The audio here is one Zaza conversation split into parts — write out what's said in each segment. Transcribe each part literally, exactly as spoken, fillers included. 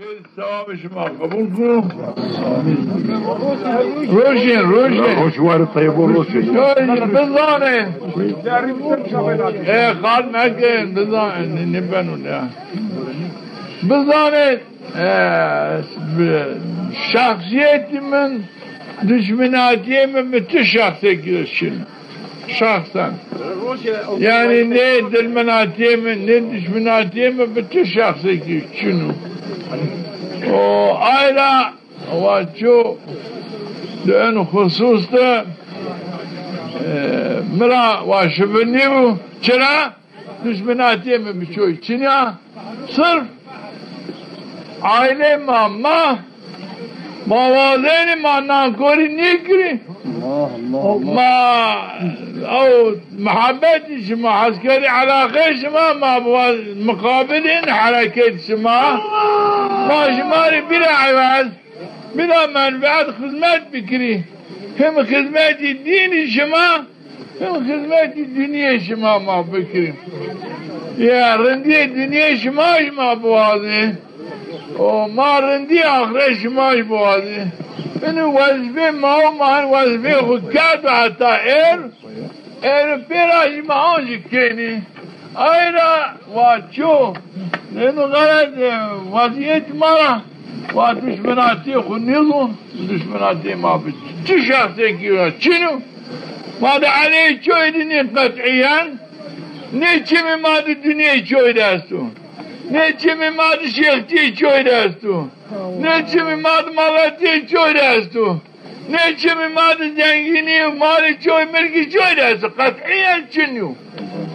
Sewabê şima qebul kiro. Rojên, rojên. Roj war, tayê bo rojên. Rojên, bizanên. E, qal mekin, bizanên, nêbeno ya. Bizanên, e, bi-, şexsîyetî min, duşminatîyê min bi tu şexsekî de çin o. Şexsen. Yanî nê dilminatîyê mi, nê duşminatîyê mi bi tu şexsekî çin o. O ay ra wa ço di en xusus de, e, mi ra wa şibi nîbû. Çira? Duşminatîyê mi bi çoy çin ya. Sirf aîlê ma, ma, ma wazenî ma nankorî nêkirî. Ma ew muhabbetî şima, eskerî elaqeyê şima, ma bi wa-, muqabilên hereketî şima. Ma şima rê bîra ewez, bîra menfeet xizmet bikirî. Hem xizmetî dînî şima, hem xizmetî dinyê şima ma bikirî. Ya rindîyê dinyê şima jî ma biwazî. O ma rindîyê axret şima jî biwazî. Ino wezîfê ma û ma hin wezîfê xwu kerdo heta êr. Êr pê ra jî ma ancî kenî. Ay ra wa ço. Ino xelet, e, wezîyet ma ra. Wa duşminatî xwu nêzon, duşminatî ma bi çi şexsekî ra çin o. Ma di eleyê çoy de nî qetîyen, nê çimî ma di dinyeyê çoy de esto. Nê çimî ma di şêxtîyê çoy de esto. Nê çimî ma di maletîyê çoy de esto. Nê çimî ma di zengînî, malî çoy, milkî çoy de esto. Qetîyen çin o.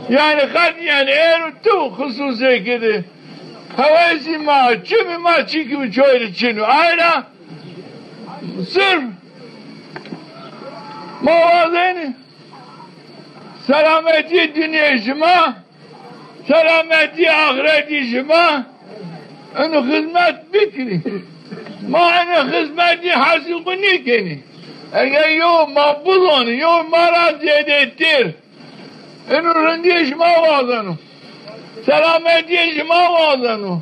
Yanî qetîyen êro tu xususêkî de. Hewesî ma, çimî ma çîkî û çoy de çin o. Ay ra sirf ma wazenî selametî dinyê şima, selametî axretî şima, ino xizmet bikirî. Ma ino xizmetî hesî xwu nêkenî. Eger yew ma bizonî, yew ma ra zêdêtir. Ino rindîyê şima wazeno. Selametîyê şima wazeno.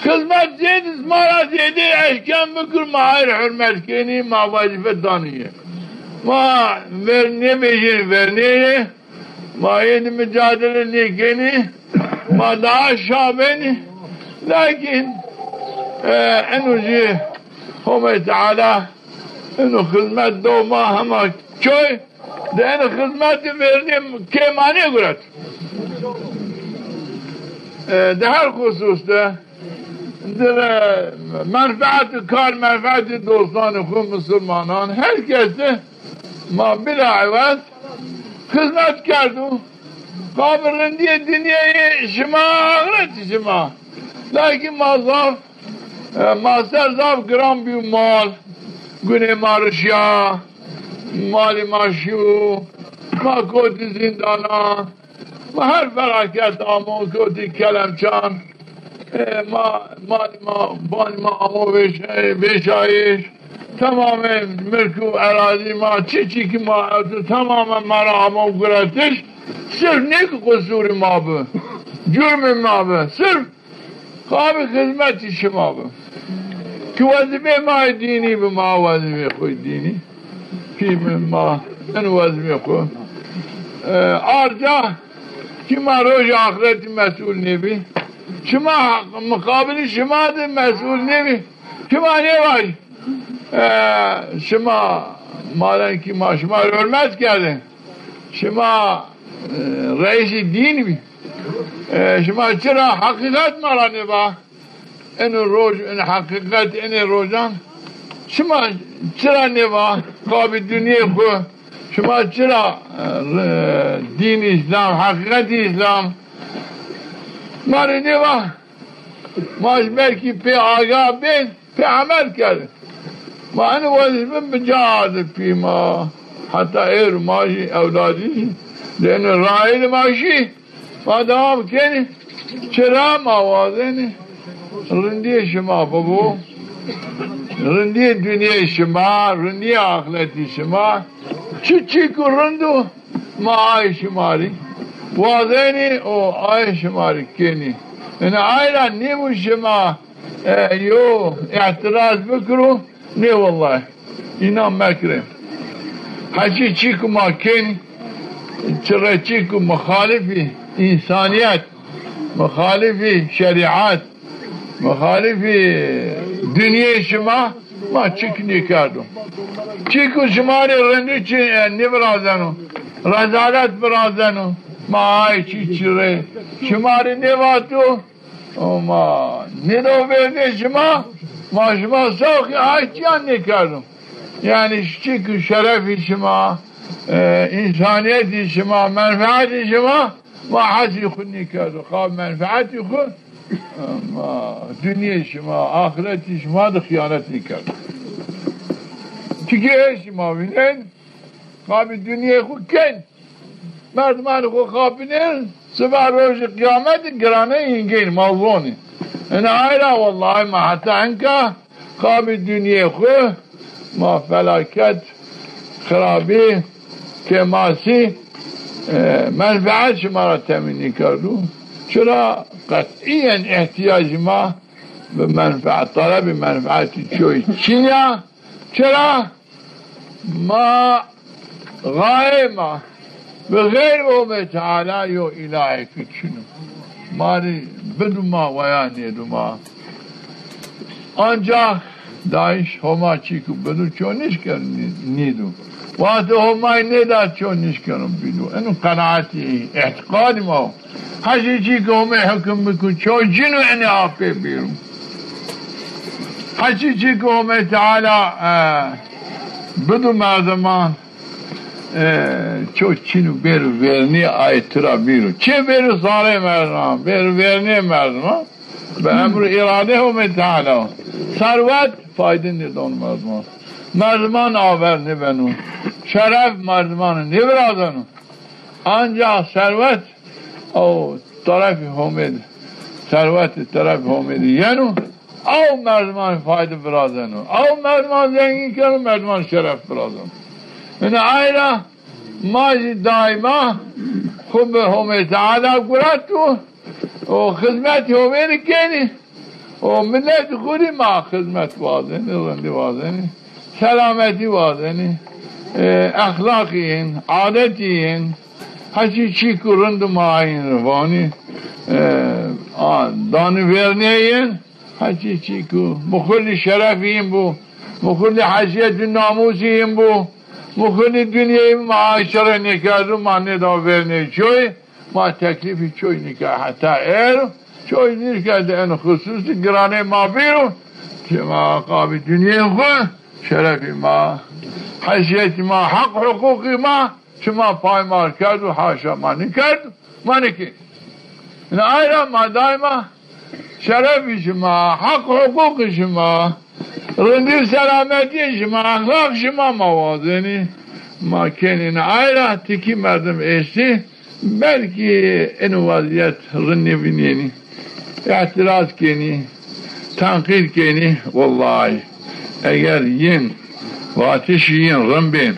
Xizmet zêde, ma ra zêde eşken bikir, ma hayr hurmet kenî, ma wezîfe danî yê. Ma ver nêbêjên vernê yê, ma êdî micadele nêkenî, ma daha şa benî. Lakin, e, eno jî Homê Teala ino xizmet do ma hema çoy. Di eno xizmetî vernî kê ma nêguret. E, di her xusus de, di, e, menfeetî kar, menfeetî dostanê xwu, misilmanan, her kes de ma bila ewez xizmet kerdo. Qabî rindîyê dinyeyê şima, axretî şima. Lakin ma zaf E, ma ser zaf giran bîyo mal. Gunê ma rişya, malî ma şîyo, ma kotî zîndana, ma her felaket amo, kotî kelemçan. E, ma, malî ma, banî ma amo vêşay-, vêşayîş. Temamê milk û erazî ma, çi çî ki ma esto, temamê ma ra amo guretiş. Sirf nê ki qusurî ma bi, curmê ma bi. Sirf Qabî xizmetî şima bi. Ki wezîfê ma yê dînî bi, ma wezîfê xwu yê dînî. Pî mi ma, en wezîfê xwu. E, arca ki ma rojê axretî mesûl nêbî. Şima miqabilî şima de mesûl nêbî. Şima nêvaj. E, şima malen ki ma şima rê hurmet kerdin. Şima, e, reîsî dîn bî. E, şima çira heqîqet ma ra nêva? Eno roj, eno heqîqet, enê rojan şima çira nêva? Qabî dinyê xwu şima çira, e, dîn Îslam, heqîqet Îslam ma rê nêva? Ma jî belkî pê aga bên, pê emel kerdin. Ma eno wezîfe bi ca ardi pî ma. Heta êr ma jî, ewladî jî, di eno rayê de ma şî. Ma dewam kenî. Çira ma wazenî rindîyê şima bibo. Rindîyê dinyê şima, rindîyê axretî şima. Çi çî ku rind o, ma ay şima rê wazenî û ay şima rê kenî. Ina ay ra nîbû şima e, yo îtiraz bikiro, nê wellahî, înan mekirê. Heçî çî ku ma kên, çi rê çî ku muxalifî însanîyet, muxalifî şerîet, muxalifî dinyê şima, ma çik nêkerdo. Çî ku şima rê rindî çi, e, nêvirazeno, rezalet virazeno, ma ay çî çi rê şima rê nêvato, ma nêdo vêrdê şima, ma şima saxî ay çîyan nêkerdo. Yanî çî ku şerefî şima, e, însanîyetî şima, menfeetî şima, ma hesî xwu nêkerdo. Xa menfeetî xwu, ma dinyê şima, axiretî şima de xîyanet nêkerdo. Çike ê şima vînên, qabî dinyê xwu kên. Merdimanê xwu xapinên, siba rojê qîyametî girane îngên, ma zonî. Ina ay ra wellahî ma heta enka qabî dinyê xwu ma felaket, xirabî, kêmasî, e, menfeet şima ra temîn nêkerdo. Çira qetîyen îhtîyacî ma bi menfeet, talebî menfeetî çoy çin ya. Çira ma, xayê ma bi xeyr Homê Teala yo îlahêk çin o. Ma rê bido ma weya nêdo ma. Ancax dayîş Homa çî ku bido ço nişkeno nî-, nîdo. Wextê Homay nêda ço nişkeno bîdo. Eno qenaetî, îtîqadî ma wo. Heçî çî ku Homê hukum biko ço cîno enê apê bêro. Heçî çî ku Homê Teala, e, bido merdiman, e, ço çîno bêro vernî ay tira bîro. Çê bêro sarê merdiman, bêro vernî merdiman. Bi emr û îradê Homê Teala. Serwet fayde nêdano merdiman. Merdiman aver nêbeno. Şeref merdiman nêvirazeno. Ancax serwet o terefî Homê de, serwetî terefî Homê de yeno, aw merdiman fayde virazeno. Aw merdiman zengîn keno, merdiman şeref virazeno. Ina ay ra ma jî daîma xwu bi Homê Teala gureto û xizmetî Homê de kenî. O miletî xwu rê ma xizmet wazenî, rindî wazenî, selametî wazenî, e, exlaqî yin, adetî yin, heçî çî ku rind û ma yin vanî, e, a, danî vernê yin, heçî çî ku muxulî şerefî yin bo, muxulî heysîyet û namûsî yin bo, muxulî dinyeyî ma aşire nêkerdo, ma nêda vernê çoy. Ma teklîfî çoy nîka heta êro, çoy nîka de en xususî giranê ma bîro. Şima qabî dinyê xwu, şerefî ma, heysîyetî ma, heq huqûqî ma, şima paymar kerdo, haşa ma nîkerdo, ma nîkê. Ina ay ra ma daîma şerefî şima, heq huqûqî şima, rindî û selametîyê şima, exlaq şima ma wazenî. Ma kenî ina ay ra tikî merdim estî, belkî eno wezîyet rind nêvînenî, îtîraz kenî, tenqîd kenî. Wellahî eger yin, vatişî yin rind bên,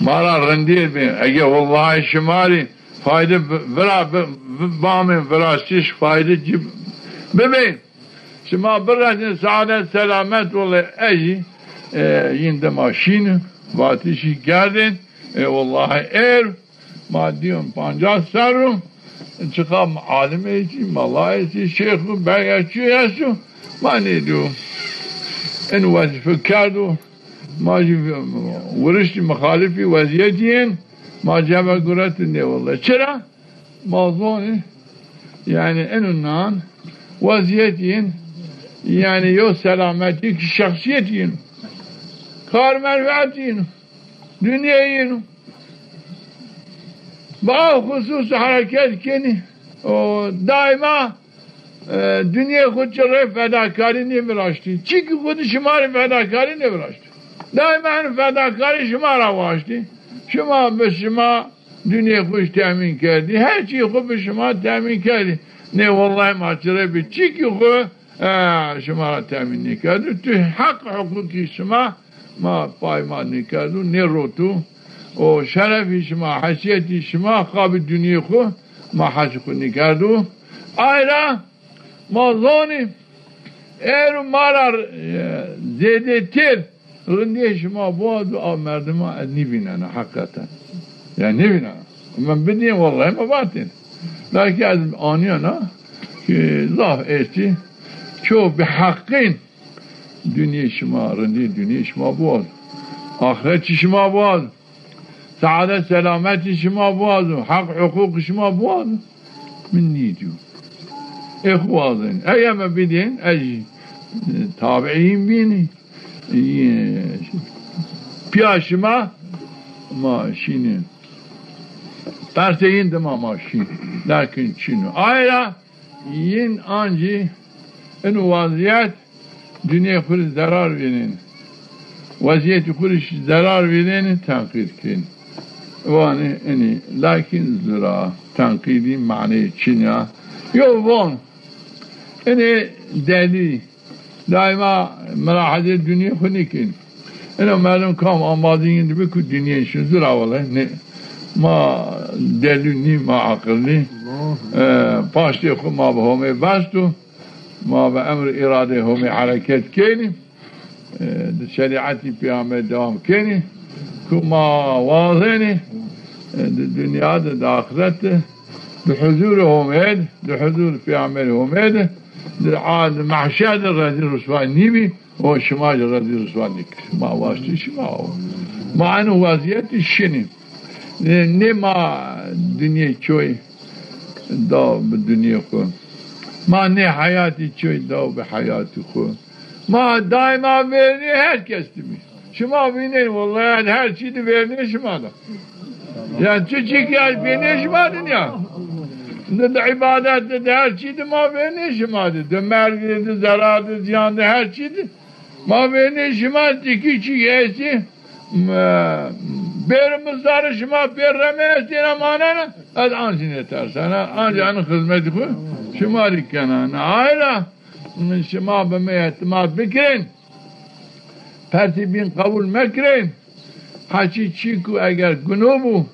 ma ra rindî bên, eger wellahî şima rê fayde bi-, vira bi-, bi-, bamên viraştiş fayde ci bibên. Şima biresên saadet selamet, wele ejî, e, yin dima şîn, vatişî kerdên, e, wellahî êr, ma dîyon pancas serr o, çiqa alimê zî, melayê zî, şêx û berge çi esto, ma nêdîyo. En wezîfe kerdo, ma jî wiriştî muxalifî wezîyetî yin, ma cebe guretî nê wele. Çira? Ma zonî, yanî eno nan wezîyetî yin, yanî yo selametî ki şexsîyetî yin, kar menfeetî yin, dinyeyî yin. Bi a xusus hereket kenî. O daîma, e, dinyê xwu çi rê fedakarî nêviraştî. Çîkî xwu de şima rê fedakarî nêviraştî. Daîma en fedakarî şima ra waştî. Şima bi şima dinyê xwu jî temîn kerdî. Her çî xwu bi şima temîn kerdî. Nê wellahî ma çi rê bi çîkî xwu, e, şima ra temîn nêkerdo. Tu heq huqûqî şima ma pay ma nêkerdo, nêroto. O şerefî şima, heysîyetî şima, qabî dinyê xwu ma hesî xwu nêkerdo. Ay ra ma zonî, Ero ma ra, e, zêdêtir rindîyê şima biwazo, a merdima ez nîvînena heqîqeten. Ya nîvînena. Min bidîyên wellahî mi vatên. Belkî ez anîyena ki zaf estî. Ço bi heqîn dinyê şima, rindî dinyê şima biwazo. Axretî şima biwazo. Seadet selametî şima biwazo. Heq huqûq şima biwazo. Min nîdîyo. Ê xwu wazên. Ege mi bidên, ez jî, e, tabiîn bînî. E, pîya şima ma şînî. Persê yin dima ma şîn. Lakin çin o. Ay ra yin ancî ino wazîyet dinyê xwu rê zerar vînên. Wezîyetî xwu rê zerar vînên, tenqîd kên. Vanê inî, lakin zira tenqîdî maneyê çin ya. Yo von, inê delî, daîma mirahezê dinyê xwu nîkên. Ino merdum kam ambazî yin di bî ku dinyê şin zira wele nê. Ma delî nî, ma aqil nî. E, paştê xwu ma bi Homê best o. Ma bi emr îradeyê Homê hereket kenî. E, di şerîetî peyamberî dewam kenî. Ku ma wazenî, e, di dinya de, di axiret de, di huzurê Homê de, di huzur peyamberî Homê de, di a-, di mehşer de rezîl riswa nîbî, o şima jî rezîl riswa nîkir. Ma waştî şima o. Ma eno wezîyetî şinî. Nê, nê ma dinyê çoy daw bi dinyê xwu. Ma nê heyatî çoy daw bi heyatî xwu. Ma daîma vernî her kes dimî. Şima vînên, wellahî her çî di vernî şima de. Yanî çi çî ki ez vînê şima de ya. Di, di îbadet de, di her çî di ma vernî şima de. Di merg de, di zerar de, ziyan de, her çî di. Ma vênê şima tikî çî estî, m-, bêrê mi sarê şima pê remê estêne manena, ez an zî nêtersena, ancî eno xizmetî xwu şima rê kena. Na ay ra şima bi mi îtîmat bikirên, persê bîn qebul mekirên, heçî çî ku eger guno bû,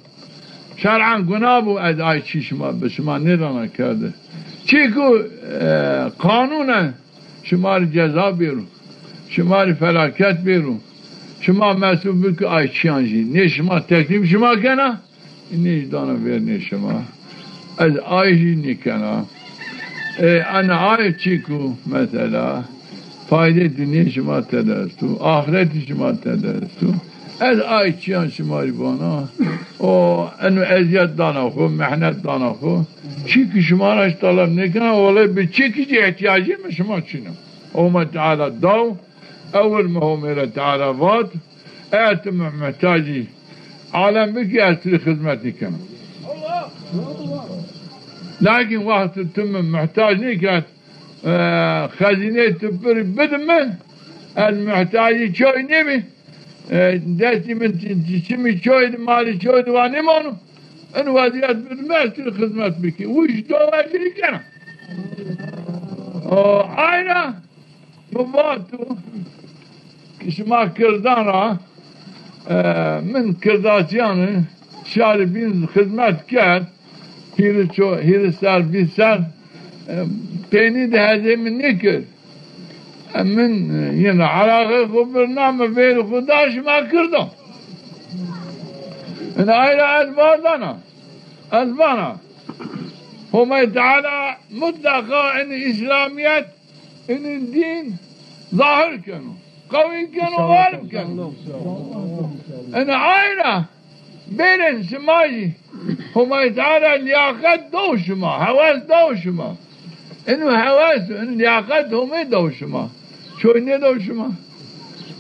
şer'an guna bû, ez ay çî şima, bi şima nêdana kerde. Çî ku, e, qanûn e, şima rê ceza bêro, şima rê felaket bêro, şima mesûl bike ay çîyan jî. Nê şima teklîf şima kena, nê jî dana vernê şima. Ez ay jî nêkena. E, ena ay çî ku mesela faydê dinyê şima tede esto, axiretî şima tede esto. Ez ay çîyan şima rê vana. O, eno ezîyet dana xwu, mehnet dana xwu. Çî ki şima ra jî teleb nêkena, wele bi çî ki jî îhtîyacê mi şima çin o. Homay Teala daw, ewil mi Homê ra Teala vat, eger ti mi muhtacî alem bikî, ez ti rê xizmet nêkena. Lakin wextê ti mi muhtac nêkerd, e, xezîneyê ti pir bidi mi, ez muhtacî çoy nêbî, e, destî min çi-, çi-, çimî çoy di, malî çoy di wa nêmano. In wezîyet bidi mi, ez ti rê xizmet bikî. Wi jî dawa ez rê kena. O, ay ra mi vato ki şima kirdan ra, e, min kirdasîyan şarî bîn xizmet kerd, hîrê ço-, hîrê ser, vîst ser, e, peynî di hezê mi nêkir. E, min, e, yine eraqê xwu birna, mi vêrê xwu da şima kirdan. Ina ay ra ez vardana, ez vana. Homay Teala mutleqa in îslamîyet, in dîn zahir keno, qewî keno, galib keno. Ina ay ra bêrên şima jî Homay Teala lîyaqet daw şima, hewes daw şima. Ino hewes, ino lîyaqet Homê daw şima. Çoy nêdaw şima.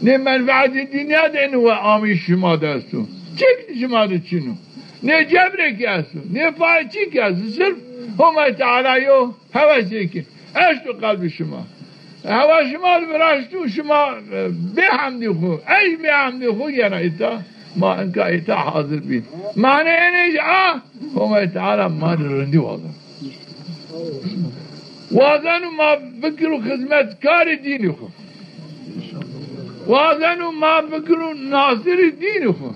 Nê menfeetê dinya de ino we amîş şima de esto. Çîk şima de çin o. Nê cebrêk esto, nê payê çîk esto. Sirf Homay Teala yo hewesêk esto qelbê şima. Hewa şima li viraşt û şima, e, bê hemdî xwu, ey bê hemdî xwu yena îta, ma inka îta hazir bî. Manê enê jî a, Homay Teala ma rê rindî wazen. Wazeno ma bikiro xizmetkarê dînî xwu. Wazeno ma bikiro nasirê dînî xwu.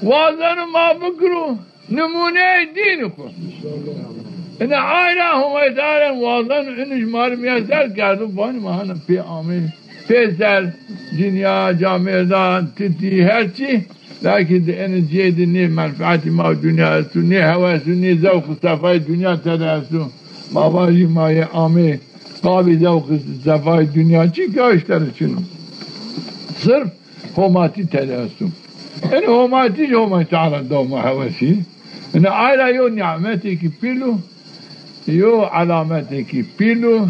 Wazeno ma bikiro nimûneyê dînî xwu. Ina ay ra Homay Teala wazan inu ji ma rê miyaser kerdo, vanî ma hana pê amê, pê ser, cinya, camêrdan, titî, her çî. Lakîn di inu cê di nê menfeetî ma dinya esto, nê hewes û nê zewq û sefayê dinya tede esto. Ma vajî ma yê amê qabî zewq û sefayê dinya çi ki aştene çin o. Sirf homatî tede esto. Inu homatî jî Homay Teala daw ma hewesî. Ina ay ra yo nîmetêkî pîl o, yo elametêkî pîl o,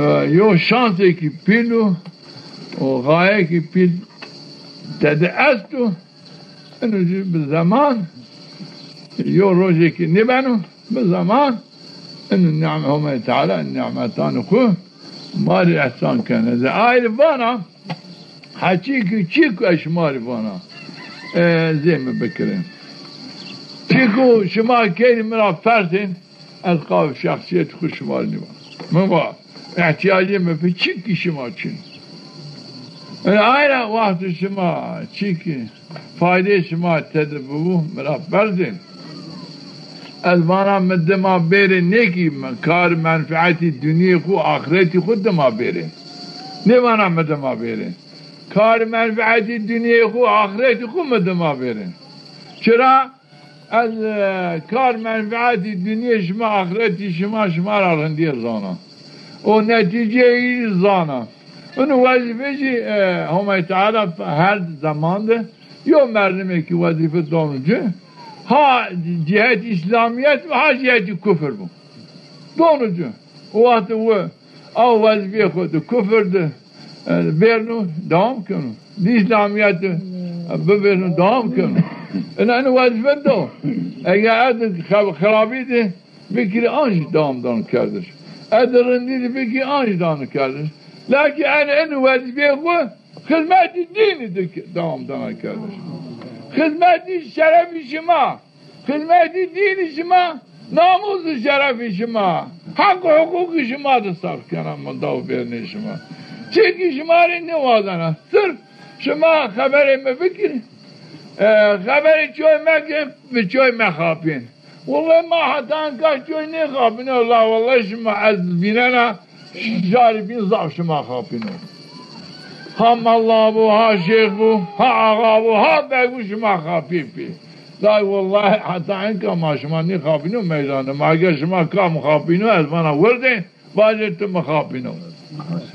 e, yo şansêkî pîl o, û xayekî pîl tede esto. Inu jî bi zeman, yo rojêkî nêbeno, bi zeman inu nîm-, Homay Teala nîmetanê xwu ma rê ehsan kene. Zî ay rê vana, ha çî ki, çî ki ez şima rê vana, e, zê mi bikirin. Çî ki şima kerî mi ra persên, ez qawê şexsîyetê xwu şima rê nîvana. Mi va, îhtîyacê mi pê çî ki şima çin. Ina ay ra wexto şima çî ki faydê şima tede bibo, mi ra persên. Ez vana mi dima bêrê nê ki kar menfeetî dinyê xwu, axretî xwu dima bêrê. Nêvana mi dima bêrê. Kar menfeetî dinyê xwu, axretî xwu mi dima bêrê. Çira? Ez, e, kar menfeetî dinyê şima, axretî şima, şima ra rindîye zana. O netîceyî zana. Inu wezîfe jî, e, Homay Teala her zeman de yo merdimêkî wezîfe dono ci, ha cîhetî îslamîyet bo, ha cîhetî kufir bo. Dono ci. O wext wi a wezîfeyê xwu di kufir di, e, bêrno, dewam keno. Di îslamîyet di, e, bibêrno, dewam keno. Ina, ina wezîfe do. Eger ez di xeb-, xirabî di bikirî, an jî dewam dano kerdiş. Ez di rindî di bikirî, an jî dano kerdiş. Lakîn en, en wezîfeyê xwu xizmetî dînî di dewam dano kerdiş. Xizmetî şerefî şima, xizmetî dînî şima, namûs û şerefî şima, heq û hiqûqî şima di sarf kena, mi daw bêrnê şima. Çimkî şima rê nêwazena. Sirf şima xeberê mi bikirî. E, xeberê çoy mekê, bi çoy mexapîn. Wellay ma heta enka çoy nêxapîno. La wellay şima ez vînena şarî bîn zaf şima xapîno. Ha mela bo, ha şêx bo, ha axa bo, ha beg bo, şima xapî pî. La wellay heta enka ma şima nêxapîno meydanê ma. Eger şima kam xapîno, ez vana wirdê, vajê ti mi xapîno.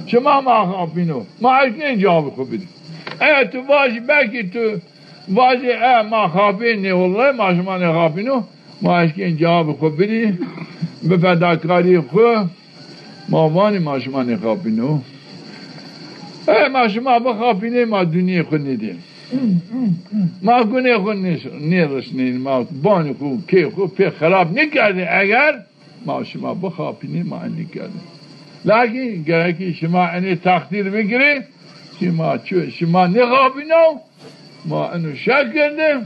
Şima ma xapîno. Ma eşkên cewabê xwu bidî. Eger ti vajî, belkî ti vajê, e, ma xapîn, nê wellay ma şima nêxapîno. Ma eşkên cewabê xwu bidî, bi fedakarîyê xwu, ma vanî ma şima nêxapîno. E, ma şima bixapînê, ma dinyê xwu nêdî. Ma gunê xwu nê-, nêrişnîn, ma banî xwu, kê xwu pê xirab nêkerdî. Eger ma şima bixapînê, ma enî kerdî. Lakîn gerekî şima enê teqdîr bigirê, şima çi-, şima nêxapîno. Ma ino şek kerde.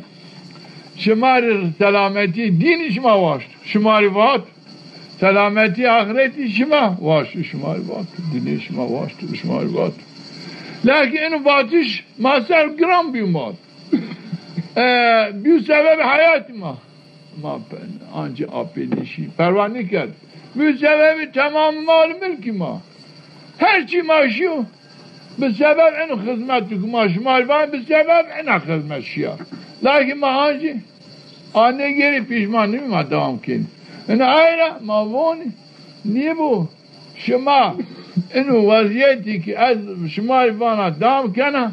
Şima rê selametî dînî şima waşt. Şima rê vat. Selametî axretî şima waşt. Şima rê vat. Dînê şima waşt. Şima rê vat. Lakîn ino vatiş ma ser giran bîyo ma. E, bîyo sebebê heyatî ma. Ma pe-, ancî apê nêşî. Perwa nêkerd. Bîyo sebebê temamê mal û milkî ma. Her çî ma şîyo. Bi sebeb ino xizmet di ku ma şima rê vanî, bi sebeb ina xizmet şîya. Lakîn ma ancî a nêgêrî, pîşman nîbî, ma dewam kenî. Ina ay ra ma vonî, nîbo şima ino wezîyetî ki ez şima rê vana dewam kena,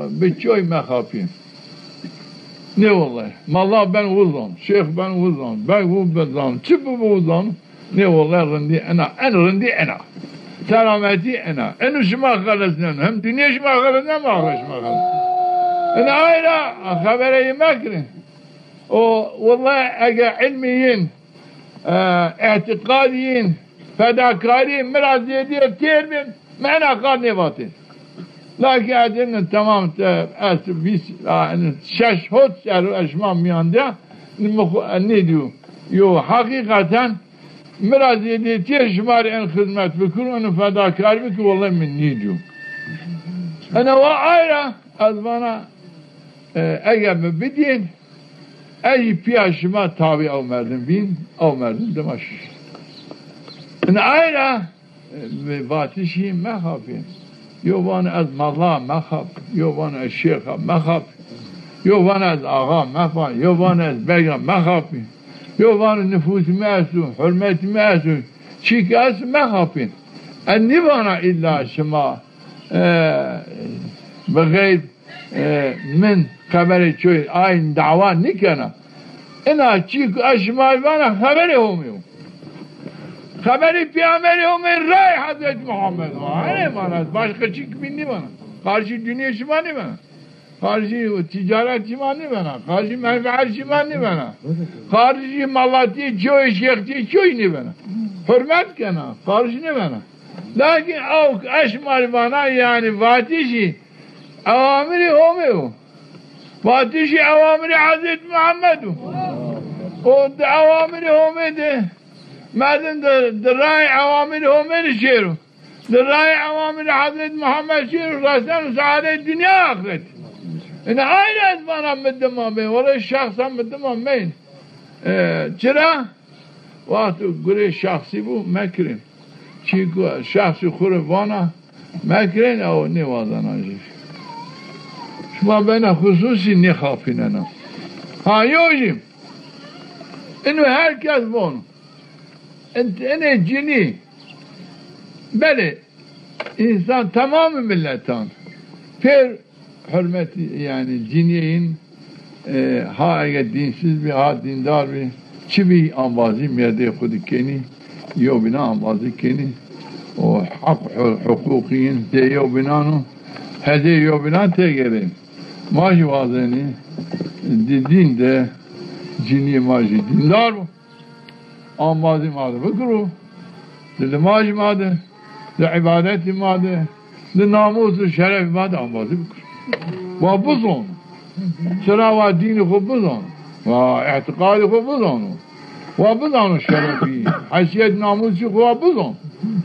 bi çoy mexapî. Nê wellay. Mela ben wizan, şêx ben wizan, beg ben wizan, çi bibo wizan. Nê wellay rindî ena, en rindî ena. Selametî ena. Eno şima xelesneno. Hem dinya şima xelesneno, hem axret şima xelesneno. Ena ay ra xeberê yi mekirin. O wellay ege ilmî yin, e, îtîqadî yin, fedakarî mi ra zêdîye têr bin, mi ena qal nêvatên. Lakîn ez ina temam te, ez vîst, a, ina şeş hot serr o ez şima mîyan de, mi xwu, e, nêdîyo. Yo, heqîqeten mi ra zêdîyetîye şima rê en xizmet bikir, eno fedakarî bikir, wellay mi nêdîyo. Ena wa ay ra ez vana, e, ege mi bidîyên, Ez jî pîya şima tabî ew merdim bîn, ew merdim dima şî. Ina ay ra, e, vatişî mexapî. Yo vano ez mela mexap, yo vano ez şêxa mexap, yo vano ez axa mexap, yo vano ez bega mexapî. Yo vano nifûsî mi esto, hurmetî mi esto. Çî ki esto mexapîn. Ez nîvana îlla şima, e, bi xeyr E, min xeberê çoy ayn dawa nîkena. Ina çî ku ez şima vana xeberê Homê yo. Xeberê Peyxamberê Homê ray Hezret Muhammed o. Hanê vana, başka çî ki bîn nîvana. Qarşî dinya şima nîvana. Qarşî ticaret şima nîvana. Qarşî menfeet şima nîvana. Qarşî malatî çoy, şêxtî çoy nîvana. Hurmet kena. Qarşî nîvana. Lakin ew ez şima vana, yanî vatişî ewamirî Homê yo. Vatişî ewamirî Hezret Muhammed o. O di ewamirî Homê de, merdim di, di rayê ewamirî Homê de şêro. Di rayê ewamirî Hezret Muhammed şêro, reseno saadetê dinya axret. Ina ay ra ez vana mi dima bên, wele şexsa mi dima mên. E, çira? Wexto gurê şexsî bû, mekirin. Çîku şexsî xwu rê vana, mekirin, ew nêwazena jî. Şima bena xusûsî nêxapînena. Ha, yo jî, ino her kes von. Ent-, enê cinî, belê, însan, temamî miletan pêr hurmetî, yanî cinîyê yin, e, ha ege dînsiz bî, ha dîndar bî, çi bî, ambazî mêrdeyê xwu de kenî, yewbînan ambazî kenî. O heq, hu-, huqûqî yin dê yewbînan o, hezê yewbînan têgêrên. Ma jî wazenî di dîn de cinîyê ma jî dîndar bo. Ambazî ma de bikiro, di limajî ma de, di îbadetî ma de, di namûs û şerefî ma de ambazî bikiro. Wa bizono. Çira wa dînî xwu bizono. Wa îtîqadî xwu bizono. Wa bizano şerefî, heysîyet, namûsî xwu wa bizono.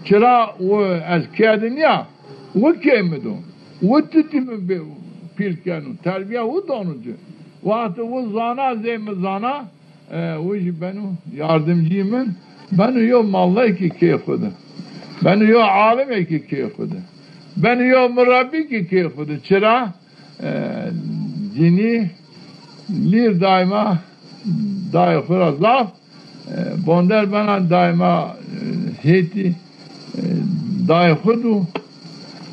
Çira wi ez kê de nîya, wi kê mi do. Wi titî mi bê-, pîl keno. Terbîya wi dano ci. Wexto wi zana, zê mi zana, E, wi jî beno yardimcî min, beno yo mallekî kê xwu de. Beno yo alimekî kê xwu de. Beno yo murabbîkî kê xwu de. Çira? E, cinî lîr daîma dayê xwu ra zaf, e, bonder bena daîma, e, hêtî, e, dayê xwu do.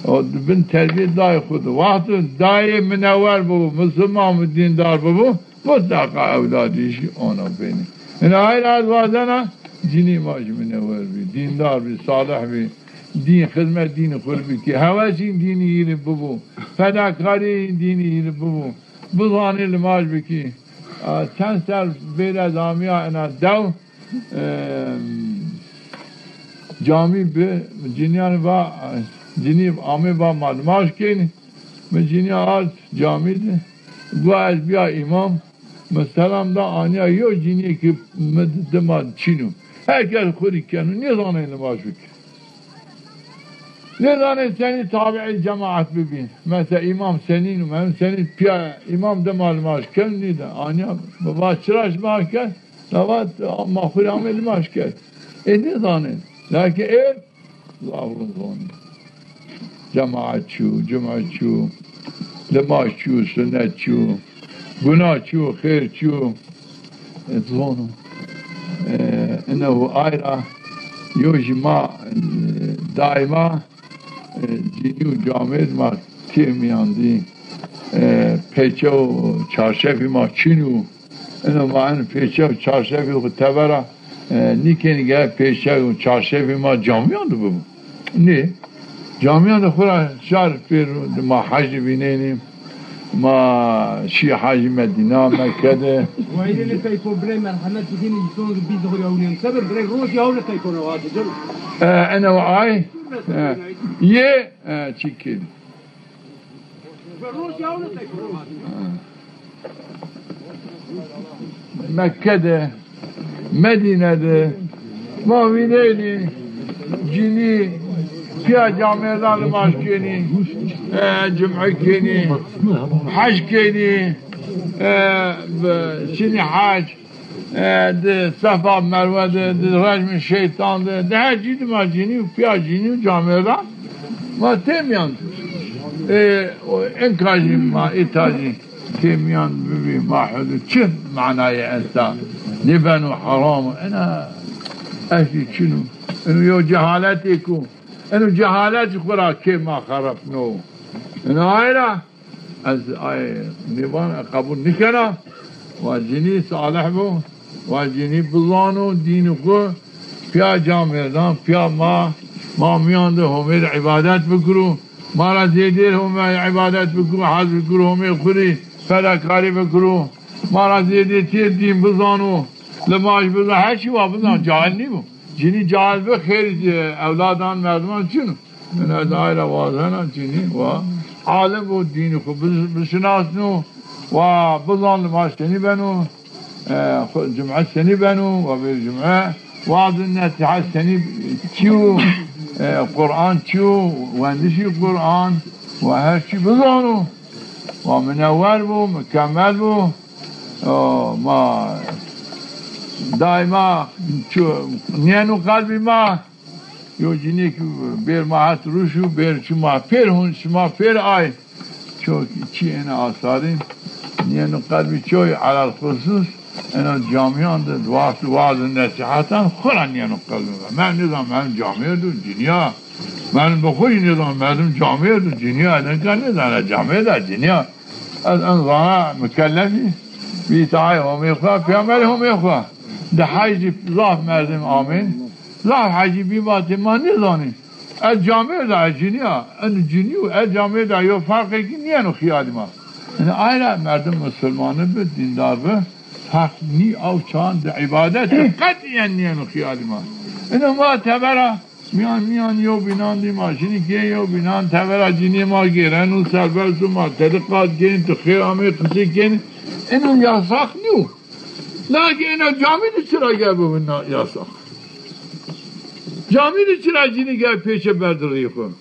O di bin terbîyê dayê xwu do. Wexto dayê minewer bibo, misilman û dîndar bibo, mutleqa ewladî jî ona benî. Ina ay ra ez wazena cinî ma jî minewer bî, dîndar bî, salih bî, dîn, xizmet dînî xwu rê bikî. Hewesîn dînî yî rê bibo, fedakarîyên dînî yî rê bibo. Bizanî limaj bikî. A, çend ser bêrî ez amîya ina dew, e, camî bi, cinîyan va, cinî amê va ma limaj kenî. Mi cinîya ard camî de, gua ez bîya îmam, mi selam da, anîya yo cinîyê ki mi di dima çin o. Her kes xwu rê keno, nêzanên limaj bikî. Nêzanên senî tabiê cemaet bibîn. Mesela îmam senîn o, em senî pîya îmam dima limaj keno, nîde. Anîya mi va çira şima kerd, mi va ma xwu rê amê limaj kerd. Ê nêzanên. Lakin ê Zaf rind zonî. Cemaet çi yo, cum'e çi yo, limaj çi yo, sunet çi yo, guna çi yo, xêr çi yo, e, zono. E, ina û ay ra yo jî ma, e, daîma, e, cinî û camêrd ma tê mîyan dî. E, pêçe û çarşefî ma çin o. Ino ma en pêçe û çarşefî xwu tebera, e, nîkenî, gerek pêçe û çarşefî ma camîyan de bibo. Nê. Camîyan de xwu ra şar pêro, ma hecî vînenî, ma şî hecî Medîna, Mekke de. Wayîrê li teypo birey merhemet bikînî, îson bî zihorî ewnên sebir, birey rojî hewle teypo ra hate, canım. E, ene ay, e, yê, e, çî kenî. Mekke de, Medîne de ma vînenî cinî pîya camêrdan limaj kenî, e, cum'e kenî, hec kenî, e, bi, çinî hec, e, di Sefa Merwe di, di rejmî şeytan di, di her cî di ma cinî û pîya cinî û camêrdan ma têmîyan di. E, o, enka jî ma îta jî têmîyan bibî ma hudû çi manayê esta? Nêbeno heram o. Ena eşî çin o. Eno yo cehaletêk o. Eno cehalet jî xwu ra kê ma xerepno. Eno ay ra ez ay nêvan qebul nîkena. Wa cinî salih bo. Wa cinî bizano dînî xwu. Pîya camêrdan, pîya ma, ma mîyan de Homê de îbadet bikiro. Ma ra zêdêr Homê îbadet bikiro, hez bikiro, Homê xwu rê fedakarî bikiro. Ma ra zêdêtî dîn bizano. Limaj bizano, her çî wa bizano, cahil nîbo. Cinî cahil bi, xêr, e, ewladan merdiman çin o. Min ez ay ra wazena cinî wa alim bo, dînî xwu bi-, bişinasno, wa bizan limaj senî beno, e, xwu-, cum'e senî beno, wa bêr cum'e, waz û nesîhet senî çi yo, e, Quran çi yo, wendişî Quran, wa her çî bizano. Wa minewwer bo, mukemmel bo. O, ma daîma ço-, nîyeno qelbî ma. Yo cinî ki bêr ma het rûşû, bêr çi ma pêr hûn, şima pêr ay. Ço çî êne asarî, nîyeno qelbî çoy, elel xusus ena camîyan de waxt waz û nesîhetan xwu ra nîyeno qelbî ma. Min nêzan, min camêrd o, cinî ya. Min bi xwu jî nêzan, merdim camêrd o, cinî ya. Enka nêzana camêrd a, cinî ya. Ez en zana mukellefî, bi îtaayê Homê xwu, peyamberê Homê xwu. Di hecî zaf merdim amên. Zaf hecî bî vatê ma nêzanî. Ez camêrd a, ez cinî ya. En cinî û ez camêrd a yo ferqêkî nîyeno xiyalî ma. Yanî ay ra merdim musulmani bi, dîndar bi, ferq nî aw çan di îbadet qetîyen nîyeno xiyalî ma. Ino ma tebera mîyan mîyan yewbînan dî ma şinî kê yewbînan tebera cinîyê ma gêreno serbest û ma tede qat kên, ti xêr amê qisê kên. Ino yasax nîyo. Lakin ina camî de çira gebe wina yasax? Camî de çira cinî gebe pêçe berde rîyê xwu?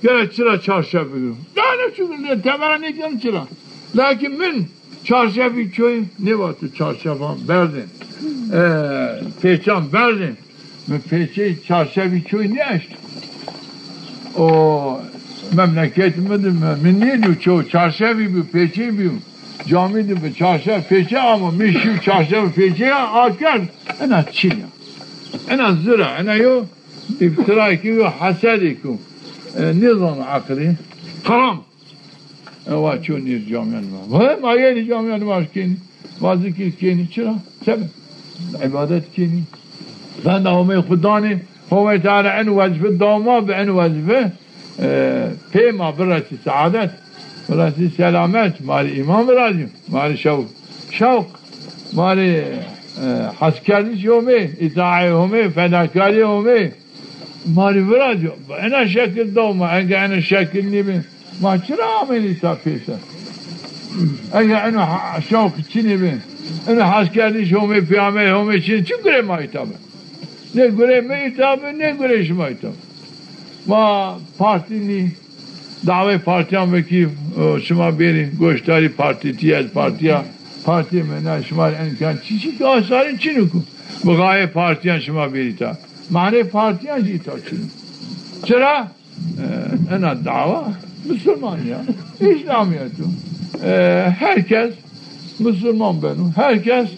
Gere çira çarşef bigiro? Daha ne çukur, tebera nêkeno çira. Lakin min çarşefî çoy nêvato çarşefan berdên. E, pêçan berdên. Mi pêçeyê çarşefî çoy nêeşt. O memleket mi de mi, mi nêdîyo ço çarşefî bi, pêçeyî bîyo. Camî de bi çarşef pêçe ama mi şîyo çarşef pêçe ya akerd. Ena çin ya. Ena zira, ena yo îftirayêk o, yo hesedêk o. E, nêzano eqilî. Haram. Ewa ço nêr camîyan ma. He, ma yenî camîyan ma kenî. Ma zikir kenî. Çira? Sebeb. Îbadet kenî. Venda Homê xwu danê. Homê Teala en wezîfe daw ma bi, en wezîfe, e, pê ma biresî seadet, biresî selamet, ma rê îman virazîyo, ma rê şewq, şewq, ma rê, e, heskerdiş Homê, îtaayê Homê, fedakarîyê Homê. Ma rê virazîyo. Ena şekil daw ma. Enge ena şekil nêbî, ma çira amênî îta pêser? Ege eno ha-, şewq çinî bi, eno heskerdiş Homê, peyamberê Homê çinî, çi gurê ma îta bi? Nê gurê mi îta bi, nê gurê şima îta bi. Ma partî nî. Dawê partîyan bikî, o, şima bêrî goşdarî partî, tî ez partî ya, partîyê mi na, şima rê enkan çi çi ki asarî çin o ku bi gayê partîyan şima bêrî ta. Manê partîyan jî îta çin o. Çira? E, ena dawa musulman ya. Îslamîyet o. E, her kes musulman beno. Her kes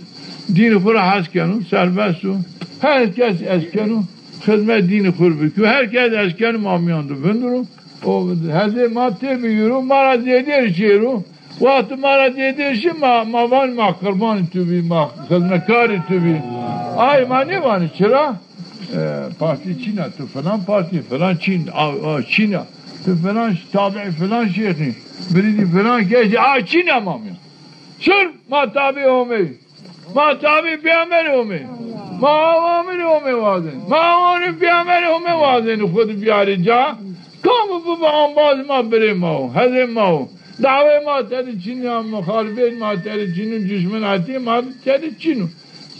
dînî xwu ra hes keno, serbest o. Her kes hes keno xizmet dînî xwu rê bikîyo. Her kes hes keno ma mîyan de vindiro. O hezê ma têbigîro, ma ra zêdêr şêro. Wextî ma ra zêdêr şî, ma, ma vanî ma qirbanê tu bî, ma xizmetkarê tu bî. Ay ma nêvanî çira? E, partî çin a, tu filan partî, filan çin, a, a, çin a. Tu filan ş-, tabiî filan şêxî, mirîdî filan kesî, a çin a ma mîyan. Sirf ma tabiî Homê. Ma tabiî peyamberê Homê. Ma awamirê Homê wazên. Ma awamirê peyamberê Homê wazên xwu di biyarê ca. Kam bibi embaz ma, birê ma wo, hezê ma wo. Dawê ma tede çin ya, muxalifêt ma tede çin o, duşminatî ma tede çin o.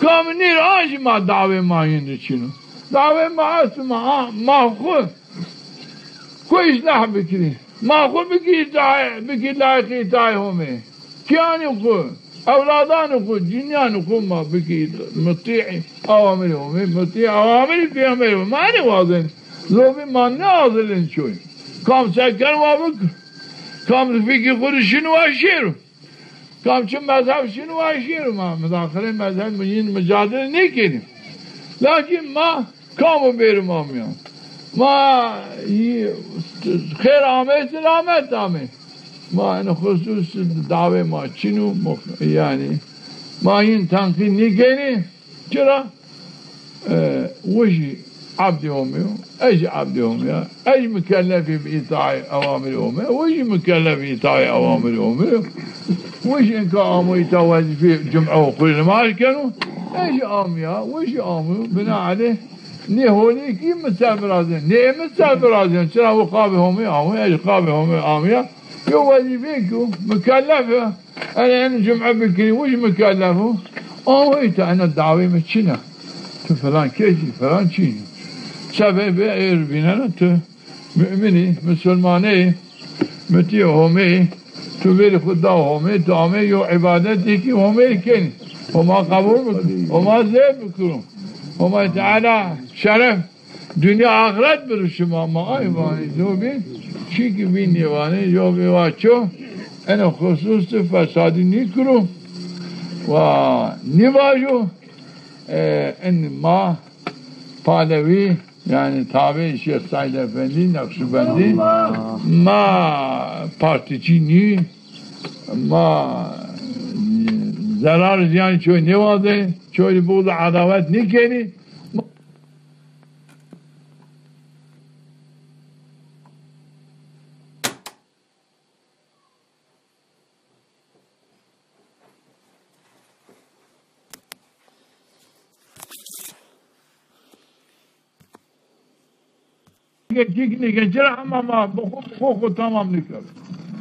Kam nêr a jî ma dawê ma yîn de çin o. Dawê ma est ma, a, ma xwu, xwu îslah bikirî. Ma xwu bikî îta-, bikî layîqî îtayê Homê. Kîyanê xwu, ewladanê xwu, cinîyanê xwu ma bikî mutî awamirê Homê, mutî awamirê Peyxamberê Homê. Ma nêwazenî. Zobîn ma nêazilên çoy. Kam se keno wa bik. Kam fikî xwu rê şino wa şêro. Kam çi mezheb şino wa şêro, ma mudaxilê mezheb yin mucadele nêkenî. Lakîn ma kam o bêrî ma mîyan. Ma yi-, xêr amey, selamet amey. Ma eno xusus dawê ma çin o, mo-, yanî ma yin tenqîd nêkenî. Çira? E, wijî ebdê Homê yo, ez jî ebdê Homê ya. Ez jî mukellefî bi îtaê ewamirê Homê, wijî mukellef îtaê ewamirê Homê yo. Wijî inka amo îta wezîfê cum'e û xwu rê nimaj keno, ez jî amîya, wijî amo, bina elê nê holî kî mi ser virazên, nê mi ser virazên, çira wi qabê Homê amo, ez jî qabê Homê amîya. Yo wezîfeyêk o, mukellef ya. Ene, ene cum'e bikirî, wi jî mukellef o. Ama îta ena dawê mi çin a. Tu filan kes î, filan çin î. Sebebê êr vînena tu mu'min î, musulmane yî, mutî Homê yî, tu verî xwu da Homê, tu amê yo îbadetêkî Homê kenî. Homa qebul bikir, Homa zêr bikiro. Homa Teala şeref Dinya axiret biro şima, ma ay vanê zobî, çîkî bîn nêvanê, zobî wa ço, eno xusus de fesadî nîkiro, wa nîvajo, e, en ma Palewî, yanî tabê Şêx Seîd Efendî, Neqşîbendî, ma partîçî nî, ma zerar ziyan çoy nêwazê, çoy rê buxd edawet nîkenî. Çîk nîken, çira hema ma bi xwu, bi xwu, xwu temam nîkerd.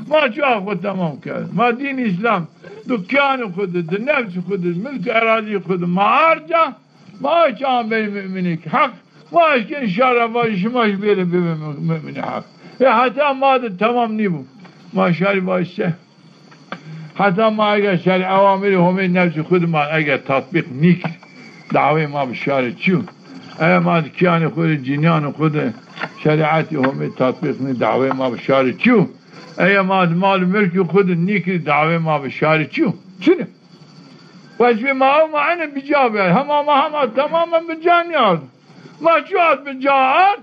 Ma çuwa xwu temam kerd. Ma dîn Îslam di kîyanê xwu de, di nefsê xwu de, milk erazîyê xwu de ma arca, ma aw çaxan benî mu'minêk heq, ma eşkenî şar ra vajî şima jî bêrê bibê mu-, mu'minê heq. Ê heta ma de temam nîbû. Ma şarî vajî se. Heta ma eger şerî ewamirê Homê nefsê xwu de ma eger tatbîq nîkir, dawê ma bi şarê çi yo? Eger ma di kîyanê xwu de, cinîyanê xwu de şerîetê Homê tatbîq nî, dawê ma bi şarê çi yo? Eger ma di mal û milkê xwu de nîkirî, dawê ma bi şarê çi yo? Çin o. Wezîfê ma ew ma ene bi ca biyarî. Hema ma hema temamen bi ca nîard. Ma çi ard bi ca ard?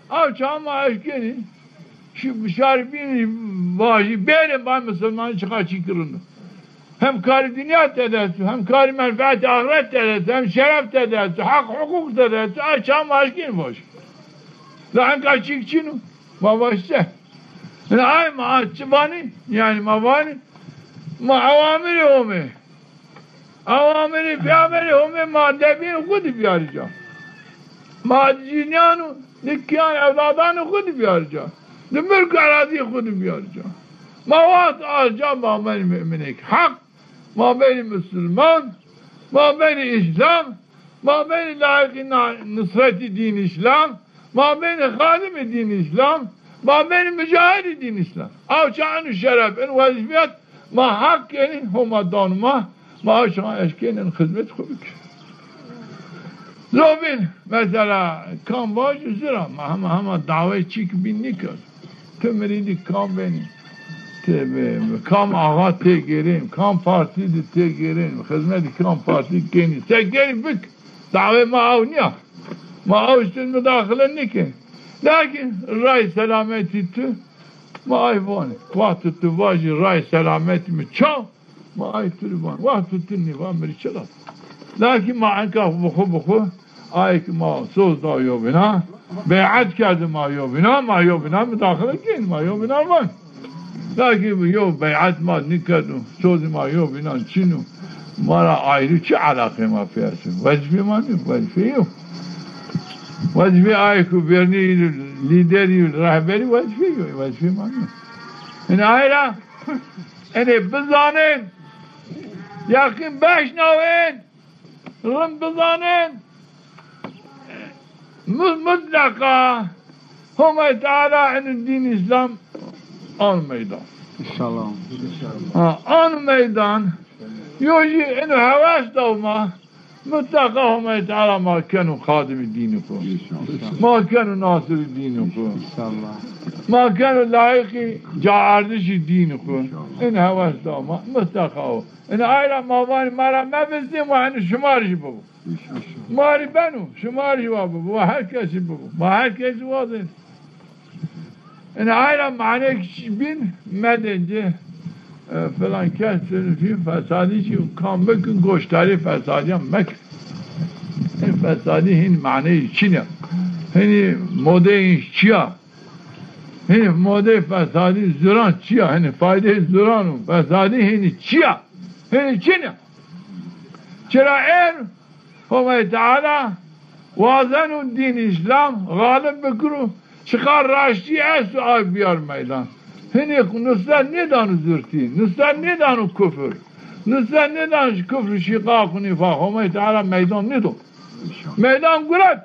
Aw çax ma eşkenî şi-, şarî bînî vajî bêrê ma misilmanî çiqa çîk rind o. Hem karî dinya tede esto, hem karî menfeetê axiret tede esto, hem şeref tede esto, heq huqûq tede esto. Aw çax ma eşkenî vajî. La enka çîk çin o. Ma vajî se. Ina ay ma çi vanî? Yanî ma vanî ma ewamirê Homê. Ewamirê Peyxamberê Homê ma debîn xwu de biyarî ca. Ma cinîyan û di kîyan ewladanê xwu de biyarî ca. Di milk û erazîyê xwu de biyarî ca. Ma wext ard ca ma benî mu'minêk heq, ma benî musulman, ma benî Îslam, ma benî layiqî na-, nusretî dîn Îslam, ma benî xadimê dîn Îslam, ma benî mucahidî dîn Îslam. Aw çax eno şeref, eno wezîfet ma heq kenî, Homa dano ma, ma aw çax eşkenî eno xizmet xwu bikir. Zobîn, mesela, kam vajo zira, ma hema, hema dawê çîk bîn nîkerd. Ti mirîdî kam benî? Ti bi, bi kam axa têgêrên, kam partî de têgêrên, xizmetî kam partî kenî, se kenî bik. Dawê ma aw nîya. Ma aw îşte mudaxile nîkenî. Lakîn ray selametî tu, ma ay vanê. Wexto tu vajî ray selametî mi ça, ma ay tu rê van. Wexto tu nêvan mi rê çi lat? Lakîn ma enka bi xwu bi xwu, ayê ke ma soz da yobîna, bey'et kerdî ma yobîna, ma yobîna mudaxile kenî, ma yobîna van. Lakîn yo bey'et ma nîkerdo, sozê ma yobînan çin o. Ma ra ayrî çi elaqê ma pê esto? Wezîfê ma nîyo, wezîfê yo. Wezîfê ayê ke vernî lîderî, rehberî wezîfê yo, wezîfê ma nîyo. Ina ay ra enê bizanên, yeqîn beşnawên, rind bizanên, mu-, mutleqa Homay Teala eno dîn Îslam ano meydan. İnşallah. Ha, an meydan, yo jî ino hewes daw ma, mutleqa Homay Teala ma keno xadimî dînî xwu. Ma keno nasirî dînî xwu. İnşallah. Ma keno layîqî caerdişî dînî xwu. In hewes daw ma, mutleqa o. Ina ay ra ma vanî ma ra mevizî, ma ino şima rî jî bibo. Ma rî beno, şima rî wa bibo, wa her kesî bibo. Ma her kesî wazên. Ina ay ra maneyêk çî bîn medên ci, e, filan kes, filan fesadî çî kam bikin, goşdarî fesadîyan mekin. Hin fesadî hin maneyê çin a. Hinî modeyê çi ya. Hinî modeyê fesadî zuran çi ya. Hinî faydeyê zuran û fesadî hinî çi ya. Hinî çin a. Çira er Homay Teala wazeno dîn Îslam xalib bikiro, çiqa raştî esto ay biyar meydan. Hinî nusret nêdano zurtî, nusret nêdano kufir, nusret nêdano kufr û şîqaq û nîfaq. Homay Teala meydan nêdo. Meydan guret.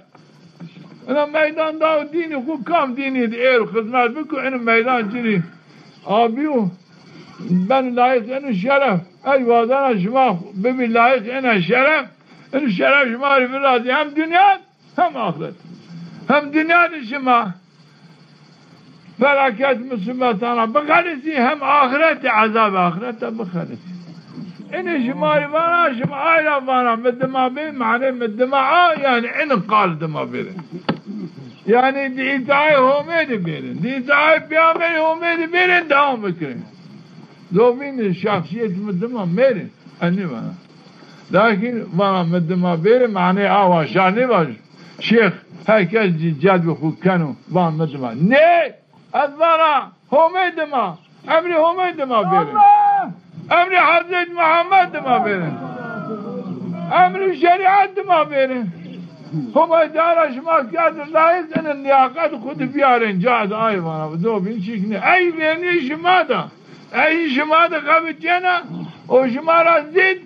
Ina meydan daw dînî xwu, kam dînî di êr xizmet biko, ino meydan ci rî abîyo, beno layîq ino şeref. Ez wazena şima bibî layîq ina şeref. Ino şeref şima rî virazî hem dinya hem axiret. Hem dinya de şima felaket musîbetana bixelisî, hem axirete, ezabê axirete bixelisî. Inê şima rî vana, şima ay ra vana, mi dima bê, manê mi dima a, yanî ino qal dima bêrê. Yanî di îtaayê Homê de bêrê, di îtaayê peyamberê Homê de bêrê, dewam bikerê. Zobîn de şexsîyet mi dima mêrê, ez nêvana. Lakin vana mi dima bêrê, manê awa şa nêvaj. Şêx, her kes cedbê xwu keno, van mi dima. Nê! Ez vana Homê dima, emrê Homê dima bêrê. Emrê Hezret Muhammed dima bêrê. Emrê şerîet dima bêrê. Homay Teala şima kerd layîq, ino lîyaqet xwu di biyarên ca, ez ay vana, do bin çîk nê. Ey vernî şima da. Ey şima da xebitîyena, o şima ra zêd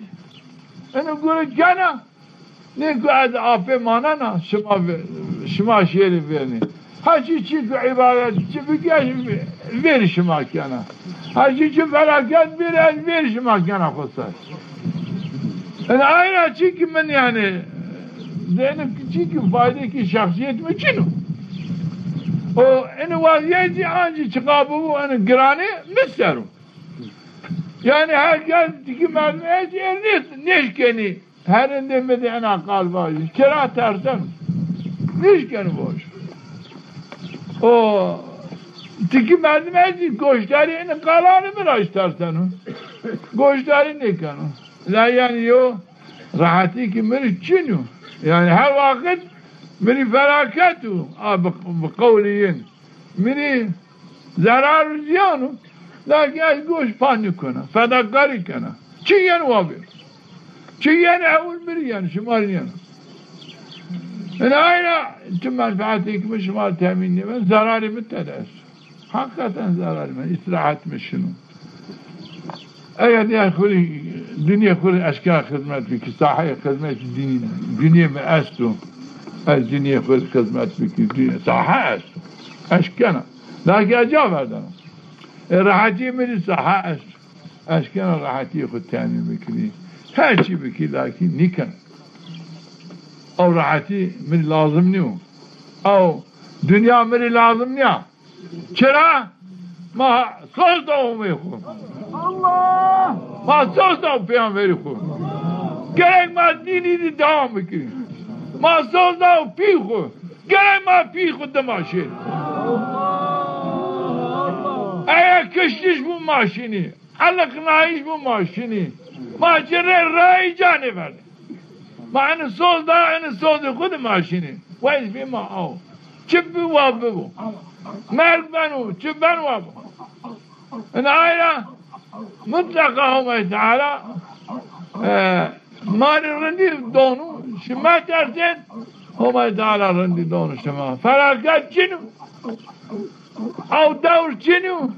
ino gure kena. Nê ku ez apê manena, şima ve-, şima şêrî vernî. Her çî çî ku îbadet çi bike, vêrî şima kena. Her çî çi felaket bêrî, ez vêrî şima kena xwu ser. Ina ay ra çî ki min yanî, dêne çî ki faydê ki şexsîyet mi çin o. O, ino wazîyet zî ancî çiqa bibo, ino giranê mi ser o. Yanî her kes tikî merdim ez ê nê-, nêşkenî. Herindê mi de ena qal vajî. Çira tersen? Nêşkeno vaj. O tikî merdim ez zî goşdarî ena qalanê mi ra zî terseno. Goşdarî nêkeno. La yanî yo rehetî ki mi rî çin o. Yanî her waqit mi rî felaket o. A bi, bi qewlî yin. Mi rî zerar û ziyan o, lakin ez goş pa nêkena, fedakarî kena. Çi yeno wa bêro. Çi yeno ewil mi rî yeno, şima rî yeno. Ina ay ra çi menfeetêk mi şima rî temîn nêben, zerarê mi tede esto. Heqîqeten zerarê mi, îstirahet mi şino. Eger ez xwu rê, dinyê xwu rê eşkena xizmet bikî, sahayê xizmetî din-, dinyê mi esto. Ez dinyê xwu rê xizmet bikî, dinyê, saha esto. Eşkena. Lakin ez ca verdena. E, rehetî mi rî saha esto. Eşkena rehetî xwu temîn bikirî. Her çî bikî, lakin nîkena. Ew rehetî mi rî lazim nîyo. Ew dinya mi rî lazim nîya. Çira? Ma soz da Homê xwu. Allah! Ma soz da peyamberî xwu. Gerek ma dînî de dewam bikirî. Ma soz da pî xwu. Gerek ma pî xwu dima şêrî. Eya kiştiş bo ma şinî. Eliqnayîş bo ma şinî. Ma ci rê rayî ca nêverdê. Ma eno soz da, eno sozê xwu de ma şinî. Weyz bî ma aw. Çi bi wa bibo. Merg beno, çi beno wa bibo. Ina ay ra mutleqa Homay Teala, e, ma rê rindî dono, şima tersên, Homay Teala rindî dono şima. Felaket çin o. Aw dewr çin o.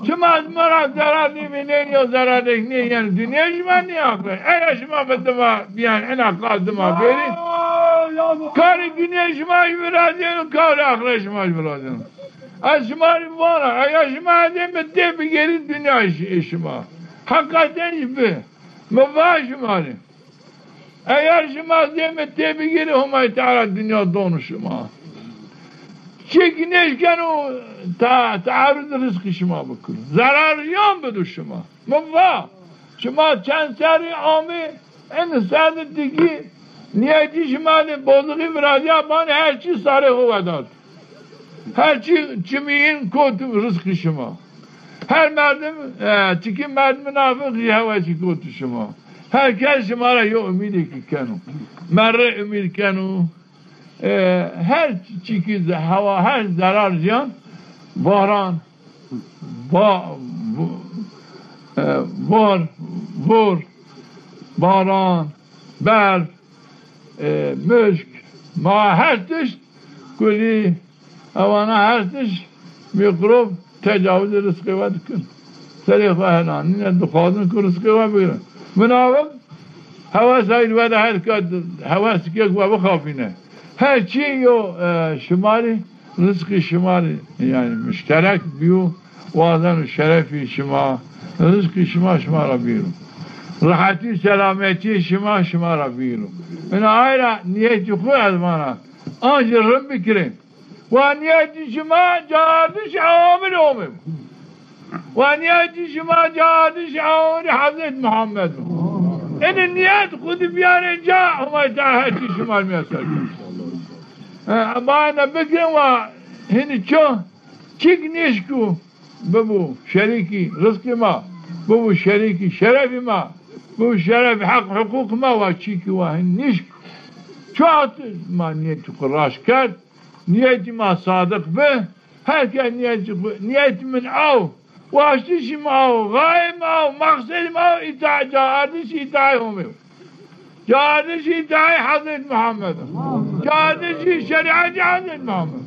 Şima ez mi ra zerar nêvînên, yo zerarêk nêyeno dinyê şima nê axret. Eya şima mi dima bîyan, ena qal dima bêrî. Karê dinyê şima jî virazîyeno, karê axret şima jî virazîyeno. Ez şima rê vana, eger şima ez ê mi têbigêrî dinya şi-, şima. Heqeten jî bi. Mi va şima rê. Eger şima ez ê mi têbigêrî, Homay Teala dinya dono şima. Çik nêşkeno ta-, tearud rizqî şima bikiro. Zerar ziyan bido şima. Mi va, şima çend serrî amê, en ser de tikî nîyetî şima de bozixî virazîya, banê her çî sarê xo wedat. Her çî çimîyin kot rizqî şima. Her merdim, e, tikî merdim nafiq jî hewesî kot şima. Her kes şima ra yo umîdêkî keno. Merre umîd keno. E, her çîkî ze-, hewa, her zerar ziyan, baran, ba-, bu-, e, bar, vur, baran, berf, e, muşk, ma her tişt kulî, ewana her tişt mîkrob tecawizê rizqê we dikin. Serê xwe helanîne, dixwazin ku rizqê we bigrin. Minavim hewes hayr we de her kat, hewes kek we bixapîne. Her çî yo, e, şima rê, rizqî şima rê, yanî muşterek bîyo, wazeno şerefî şima, rizqî şima, şima ra bîro. Rehetî, selametî şima, şima ra bîro. Ina ay ra nîyetî xwu ez vana, an jî rind bikirê. Wa nîyetî şima caardişî ewamir omê. Wa nîyetî şima caardişî ewamir Hezret Muhammed. Ene nîyet xwu di biyarê ca, Homay Teala her çî şima miyeser keno. E, ma ene bikin wa hinî ço çik nêşko bibo şerîkî rizqî ma, bibo şerîkî şerefî ma, bibo şerefî heq huqûq ma, wa çîkî wa hin nîşk. Çaxt ma nîyetî xwu raşt kerd, nîyetî ma sadiq bi, her kes nîyetî xwu, nîyetî min aw, waştişî mi aw, xayê mi aw, maqsedî mi aw, îta-, caardişî îtaayê Homê yo. Caardişî îtaayê Hezret Muhammed. Caardişî şerîetî Hezret Muhammed.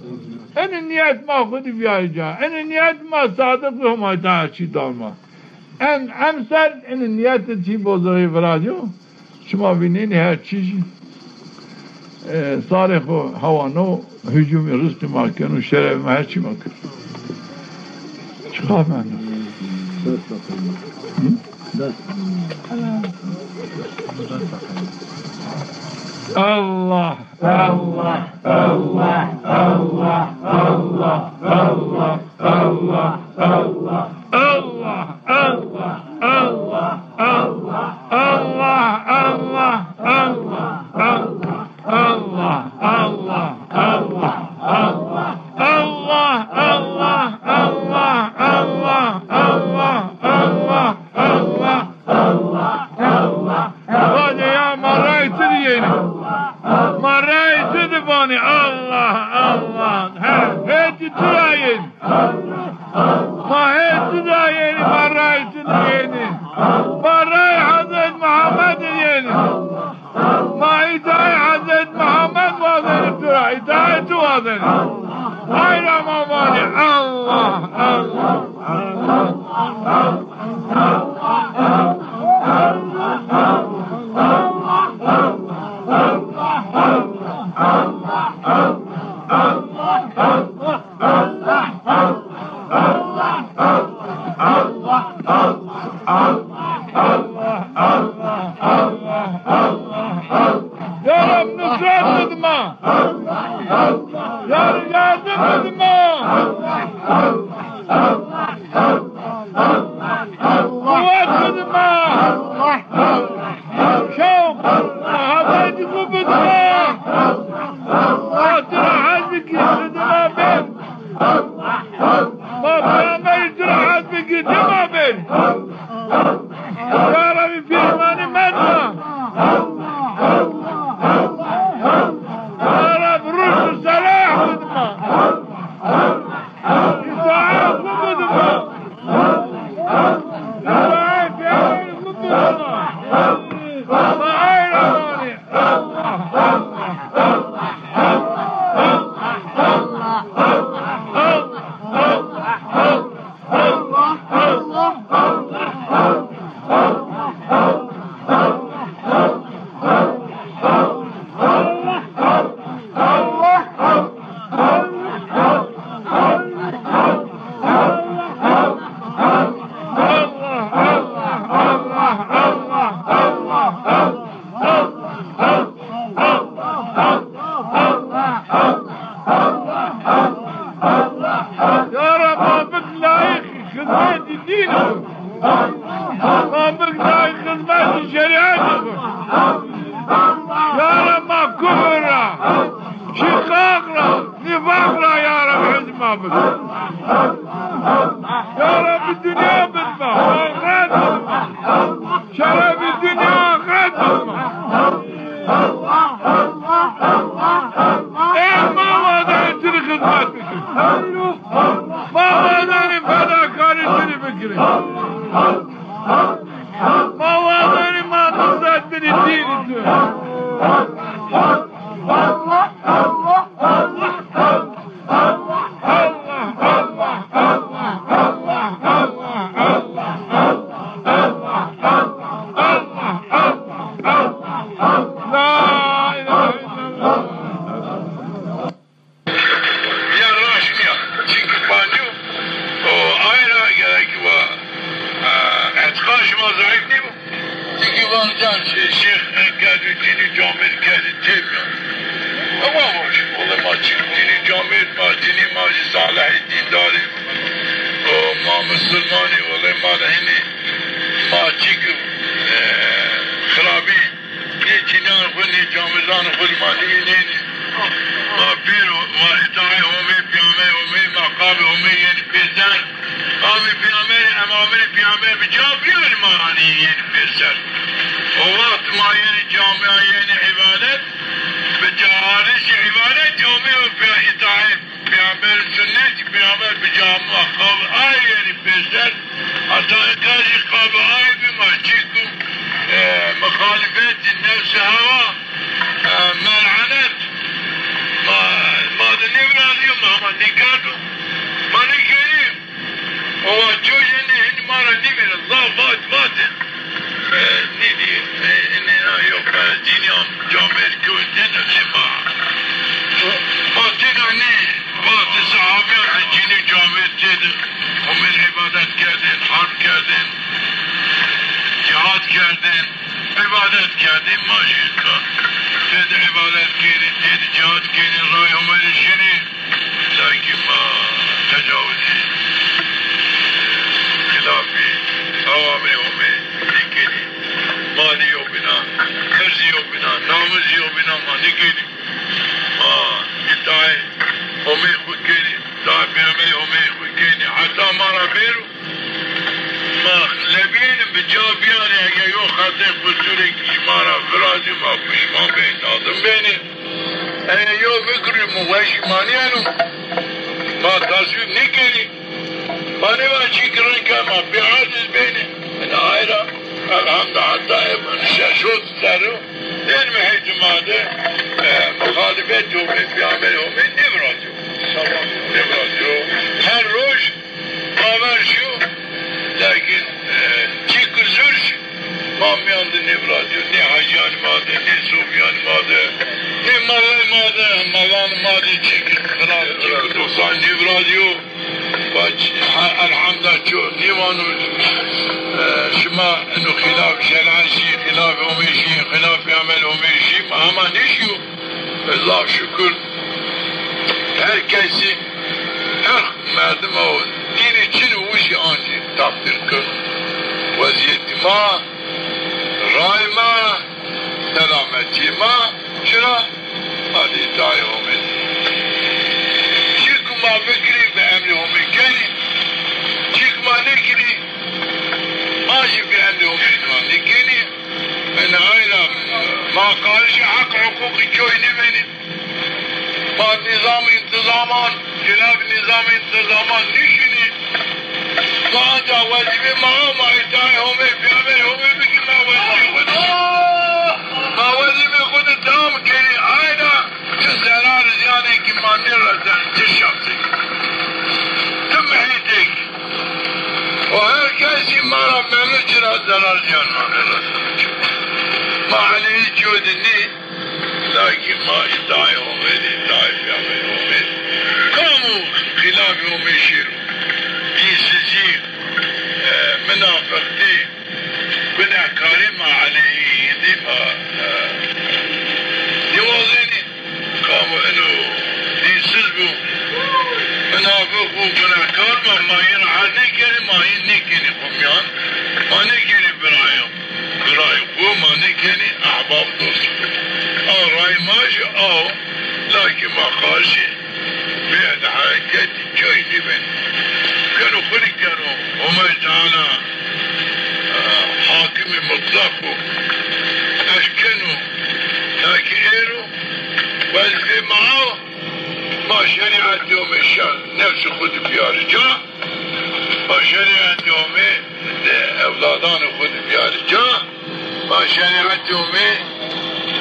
Ene nîyet ma xwu di biyarê ca. Ene nîyet ma sadiq bi, Homay Teala her çî dano ma. Em, emser ene nîyet de çî bozixî virazîyo. Şima vînenî her çî jî, e, sarê xo hewa no, hicûmî rizqî ma keno, şerefê ma, her çî ma keno. Çiqa bende? Hı? Allah, Allah, Allah. Vazê ya, ma rayê tu di yenî. Ma rayê tu di vanî. Allah, Allah. He, hêtî tu ra yenî. Ma hêtî tu ra yenî, ma rayê tu di yenî. Ma rayê Hezret Muhammed di yenî. Ma îtaayê Hezret Muhammed wazenî tu ra, îtaayê tu wazenî. Ay ra ma vanî. Allah, Allah, Allah. Ya Reb, nusret bid ma. Ya Reb, yardim bid ma. Quwet bid ma. Şewq, muhabbetî xwu bid ma. Ma tu ra hez bikî, tu di ma bên. Ma peyxamberî tu ra hez bikî, tu ma bên. Ya Rebî, pîşmanî mend ma. Ya Rebî, ruşd û selah bid ma. Îtaet xwu bid ma. Îtaet peyxamberî xwu bid ma. Ma ay ra vanî. Xizmetî dîn o. Ma bik dayî xizmetî şerîetî xo. Ya Reb ma kufir ra, şîqaq ra, nîfaq ra ya Reb hîzmê ma bik. Ya Reb dinya bid ma, axret bid ma. Şerefî dinya axret bid ma. Ey ma wazenî ti rê xizmet bikin. Ma wazenî fedakarî ti rê bikin. Ma wazenî ma nusret bidî dînî tu. La ilahe illallah. Ya raşt nîya. Çimkî pancû o ay ra gerek wa, e, etiqad şima zayîf nîbo. Çimkî van can şê-, şêx kerdî, dînî camêr kerdî, têbîya. Ama hoş, wele ma çimkî dînî camêr, ma dînî ma jî salihî dîndarî. O ma musulmanî, wele ma da hinî ma çimkî, e, xirabî. Nê cinîyan xwu, nê camêrdan xwu ma nîvînenî. Ma pêro, ma îtaê Homê, pîyamber Homê, ma qabê Homê yenî pêser. Qabê pîyamberî, emamê pîyamber bi ca bîyarî ma ra nî yenî pêser. O wext ma yenî camîya, yenî îbadet, bi ca ardişî îbadetî Homê û pîya-, îtaê. Peyxamber sünnet, peyxamber bi camî wa qabê ay yenî pêser, heta nika jî qabê ay bî ma çî ku, e, muxalifetî nefsî hewa, e, mel'enet, ma, ma de nêvirazîyo, ma hema nêkerdo, ma nêkerî. O wa çoy yenî hinî ma ra nêvîra, zaf vat vatê. E, nîdî, e, nîna yo, e, cinîyan camêr kewtêne lê ma. Ma têna nê vatê, sahabîyan de cinî camêr têde Homê îbadet kerdên, harb kerdên, cihad kerdên, îbadet kerdên, ma jî ka têde îbadet kenî, têde cihad kenî, rayê Homê rê şinî. Lakîn ma tecawuzî, xîlafî awamê Homê nêkenî. Malî yo bîna, irzî yo bîna, namuzî yo bîna ma nêkenî. Ma îtaê Homê xwu kenî, îtaê peyxamberê Homê xwu kenî. Heta ma ra bêro, ma lebîyêne bi ca bîyarê, ege yo xetê qusurêk ji ma ra virazî, ma pişman benî, nadim benî. Ege yo bikirî, mi weşî ma nîyeno. Ma taswîb nêkenî. Ma nêva çî ki rind ke ma bêaciz benî. Ina ay ra, elhamda heta ê min şeş hot serr o. Ên mi heytî ma de, e, muxalifetî Homê, peyxamberê Homê nêvirazîyo. Nêvirazîyo. Her roj ma ver şîyo. Lakîn, e, çî ki zûr şî, ma mîyan de nêvirazîyo. Nê hecîyanî ma de, nê sofîyanî ma de, nê melayê ma de, melanê ma de çî ki xirab, çî ki nuqsan nêvirazîyo. Baş, ha, elhamda ço nêvano, e, şima ino xîlaf şer'an şî, xîlaf Homê şî, xîlaf emel Homê şî, ma hema nêşîyo. Zaf şukur. Her kesî, her merdima o dînî çin û wişî ancî teqdîr keno. Wezîyetî ma, ray ma, selametî ma, çira? Alî îtaê Homê. Çî ku ma bikirî bi emrê Homê kenî. Çî ku ma nêkirî, ma jî bi emrê Homê ma nêkenî. Ina ay ra ma qarişê heq huqûqî çoy nêbenî. Ma nîzam întizaman, xîlaf nîzam întizaman nêşinî. Ma anca wezîfê ma, ma îtaê Homê, peyxamberê Homê bikî, ma wezîfê xwu de. Ma wezîfê xwu de dewam kenî. Ayna tu zerar zîyanêkî ma nêresen, tu şexsêk, tu muhîtêk. O her kesî ma ra memnun, çira zerar zîyan ma nêresen. Ma eleyhî ço de nî. Lakîn ma îtaê Homê de, îtaê peyxamberê Homê de. Kamo xîlafê Homê şêro, dînsizî, e, minafiqtî, gunehkarî ma eleyhî hîndî ma, e, nêwazenî. Kamo ino dînsiz bo, minafiq bo, gunehkar bo, ma yê ra hed nêkenî. Ma qarşî bêd hereketî coy nîben. Keno xwu rê keno. Homay Teala, e, hakimî mutlaq o. Eşkeno ta ki êro wezîfê ma o. Ma şerîetî Homê şer nefsî xwu de biyarî ca. Ma şerîetî Homê de ewladanê xwu de biyarî ca. Ma şerîetî Homê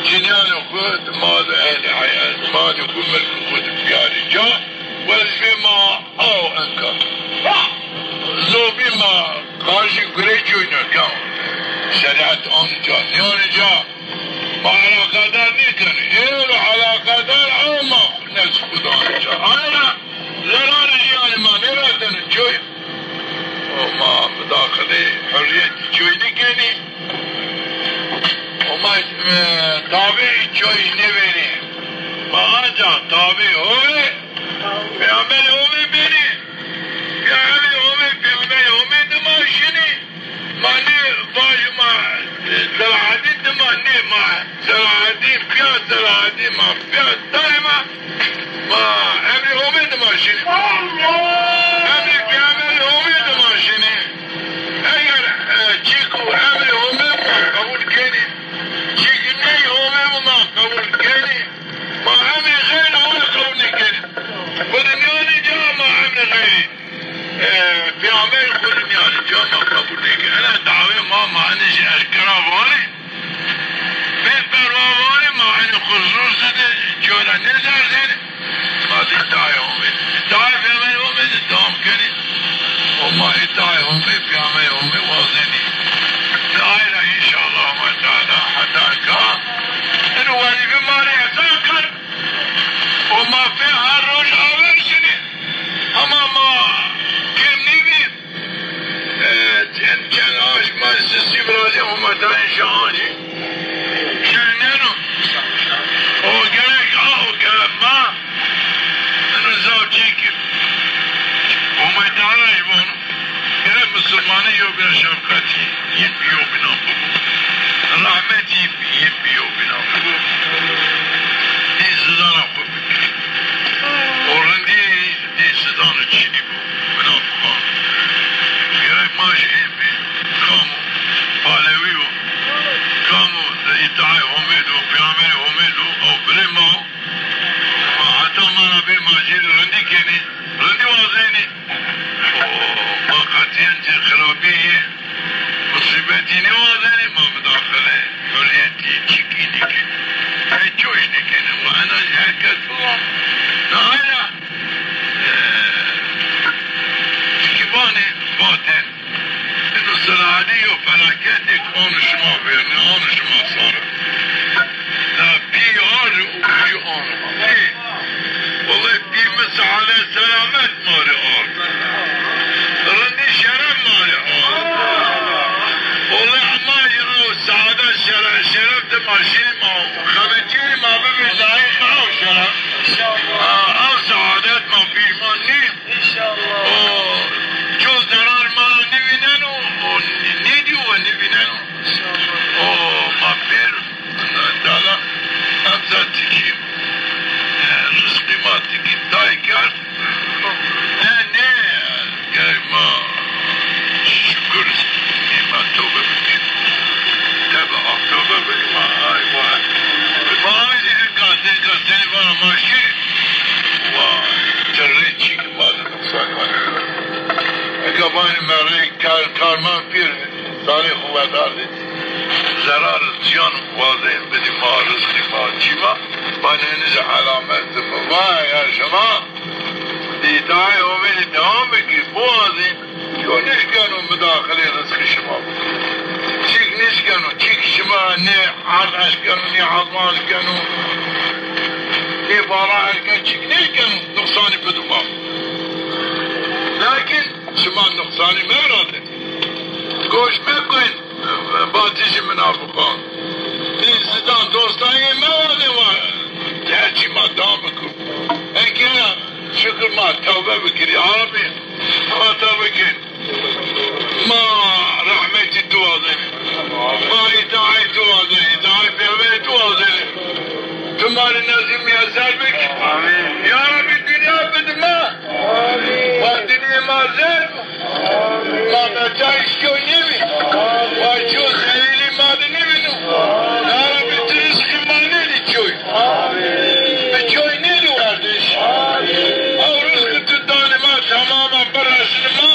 cinîyanê xwu de, mal û ehlî heyat, malê xwu, milkê xwu de biyarî ca. Wezîfê ma a o enka. Zobî ma qarşî gurê coy nîben. Şerîet anî ca, nîyanî ca. Ma eleqedar nêkeno. Êro eleqedar ama nefs xwu danê ca. Ay ra zerarê jîyanê ma nêverdeno coy. O ma mudaxilê hurrîyetî coy nêkenî. O ma, e, tabî coy nêbenî. Ma ancax tabî Homê, peyxamberê Homê benî. Peyxamberê Homê, peyxamberê Homê dima şinî. Ma nê vajî ma, e, Selahaddîn dima nê ma. Selahaddîn, pîya Selahaddîn ma, pîya daîma ma emrê Homê dima şinî. Emrê peyxamberê Homê dima şinî. Eger, e, çîku emrê Homê ma qebul kenî, çîku ney Homê ma qebul kenî, ma emrê xeyrê Homê qebul nêkenî. Xwu de nîyanî ca ma emrê xeyrê. E, peyxamberî xwu de nîyanî ca ma qebul nêkenî. Ena dawê ma, ma enê jî eşkera vanê. Bêperwa vanê, ma enê xwu zûr zide, coy ra nêzerzenê. Ma de îtaê Homê de, îtaê peyxamberê Homê de dewam kenê. O ma îtaê Homê, peyxamberê Homê wazenê. De ay ra înşallah Homay Teala heta ka eno wezîfe ma rê esa kerd. O ma pê her roj aver şinê. Hema ma kêm nîbî. E, çend, çend aşk ma sisî virazî, Homay Teala înşa ancî şineno. O gerek a, o gerek ma eno zaf çî kir. Homay Teala jî vano, gerek musulmanî yewbîna şefqetî, yin bi yewbînan bibo. Rehmetî yin bi yewbînan bibo. Dî zidana xwu bikir. O rindî dî zidano çinî bo. Munafiqan. Gerek ma jî ên bê. Kam o Palewî yo, kam o îtaê Homê do, peyxamberê Homê do, ew birê ma o. Ma heta ma ra bê ma jê rê rindî kenê, rindî wazenê. O, ma qetîyen ci xirabî yê, musîbetî nêwazenê, ma mudaxile hurrîyetî çikî nêkenê. Ey coş nêkenê. Wa ena jî her kes bivan. Na ay ra, e, çikî vanê, vatên. Ino Selahaddîn yo felaketêk ano şima vernî, ano şima sare. Na pî ard û pî ano. Pî. Wellahî pî mi saadet selamet ma rê ard. Rindî şeref ma rê ard. Wellahî ma jî ew saadet şere-, şeref de ma şîrî ma xebetîyê ma bibê layîqê ew şeref. Ew saadet ma pîman nî. O co zerar ma ra nêvîneno, o nê-, nêdîyo we nêvîneno. O ma pêr dala emza tikî, e, rizqî ma tikî tay kerd. Ne, ne, gerek ma şukur nîma tewbe bikir. Tebe a tewbe bikir ma ay wa. Ma ay zî enka, enka senî vana ma şî. Wa, tirrê çî ki ma de nuqsan ma. Eka vanî merrê kar, karman pîr, salê xu wedar de. Zerar ziyan wazên bidî ma, rizqî ma, çî ma. Vanî enî zî elamet mi. Vay ya şima. Îtaê Homê de dewam bikî, biwazî. Yo nêşkeno mudaxilê rizqê şima biko. Çîk nêşkeno, çîk şima nê erd eşkeno, nê ezma eşkeno, nê bala eşkeno, çîk nêşkeno nuqsanî bido ma. Lakin şima nuqsanî mevirazên. Goş mekuên. Batîşî minafiqan. Dî zidan dostayê mewazê wa. Her çî ma dam bikir. Eke şukir ma tewbe bikirî. Amîn. Ma tewbe kin. Ma rehmetî tu wazenî. Ma îtaetî tu wazenî. Îtaetî peyxamberî tu wazenî. Tu ma rê nezî miyeser bik. Ma mehtacî coy nêbî. Ma coy zelîlî ma de nêbîno. Ya Rabbî, ti rizqî ma nêdî coy. Bi coy nêdî werdiş. Ew rizqî ti danî ma temamen biresnî ma.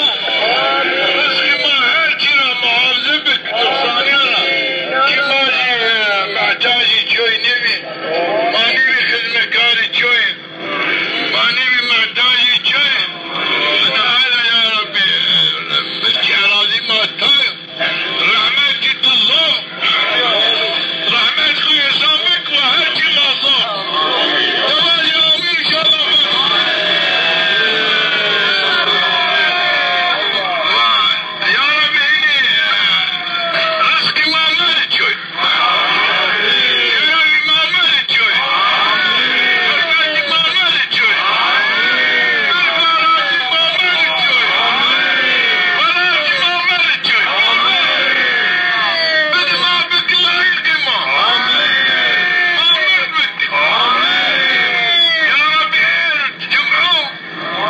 Rizqî ma her çî ra muhafize bik, nuqsanîyan ra. Kî ma zî, e, mehtacî coy nêbî. Ma nêbî xizmetkarî coy. Ma nêbî mehtacî coy. Ina hele ya Rabbî, milkî erazî ma tay. Rehmetî tu zaf. Rehmet xu îhsan bik wa her çî ma zaf. Tewalî amîn înşallah. Ya Rabbî, hînî rizqî ma meri coy. Şerefî ma meri coy. Hurmetî ma meri coy. Berbaratî ma meri coy. Welatî ma meri coy. Bidi ma bik layiqî ma. Ma merd bik. Ya Rabbî, her cum'u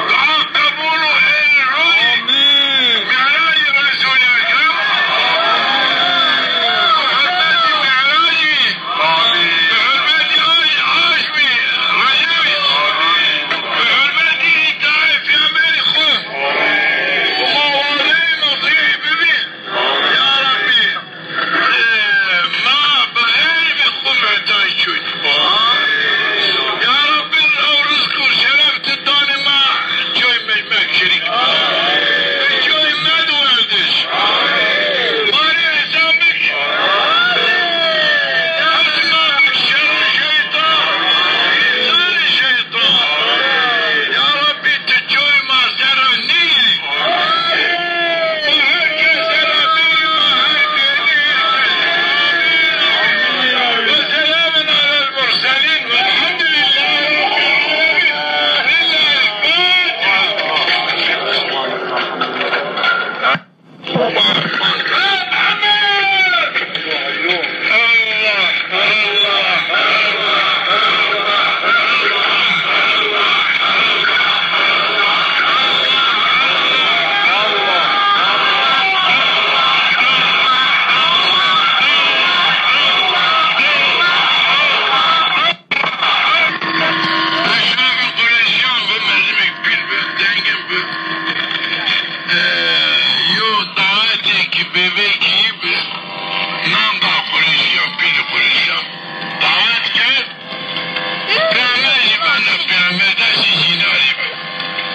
Dua qebul û êr rûnî. Amîn. Mî'racî Resûlî Ekrem. Bi hurmetî Mî'racî. Amîn. Bi hurmetî aş-, aşmî Recebî. Amîn. Bi hurmetî îtaê Pêxemberî xwu. Amîn. Ma wadeyê Mesîhî bibî. Ya Rabbî, e, ma bi ilmê xwu mehtacî coy. Ya Rabbî, ew rizq û şeref ti danî ma coy me-, mek şirîk. Coy med werdiş. Ma rê îhsan bik. Hesî ma bik şerrî şeytan. Şerrî şeytan. Ya Rabbî, ti coy ma ser ra nîyî. وسلام على المرسلين والحمد لله رب العالمين. لله الفاتحة. Eşrafê Qureyşîyan bi, merdimêk pîl bi, zengin bi. E, yo dawetêkî bêbêkî bi, nan da Qureyşîyan, pîlê Qureyşîyan dawet kerd. Pêxember jî bena, pêxember de jî cînarî bi.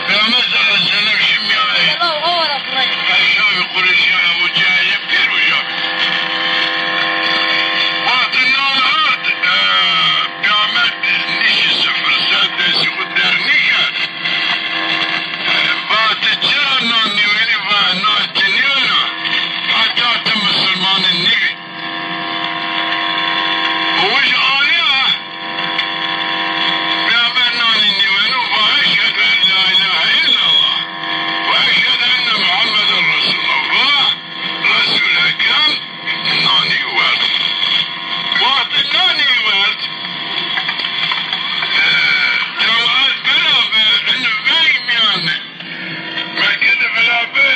Pêxember sallallahu aleyhi ve sellem jî mîyanê eşrafê Qureyşîyan Ebû Cehil jî pêro uca bi. Wextê nan ard, e, Pêxember nîşi sifir ser, destî xwu der nîkerd. Va ti çira nan nîwenî? Va nan ti nîwena heta ti misilmanî nîbî. Wij anîya Pêxember nanî nîweno, va eşhedü en la îlahe îllallah ve eşhedü enne Muhammeden Resulullah. Va Resûl Ekrem nanî werd. Wextê nanî werd, e, cemaet bela bi, ino veng mîyan Mekke de vila bi,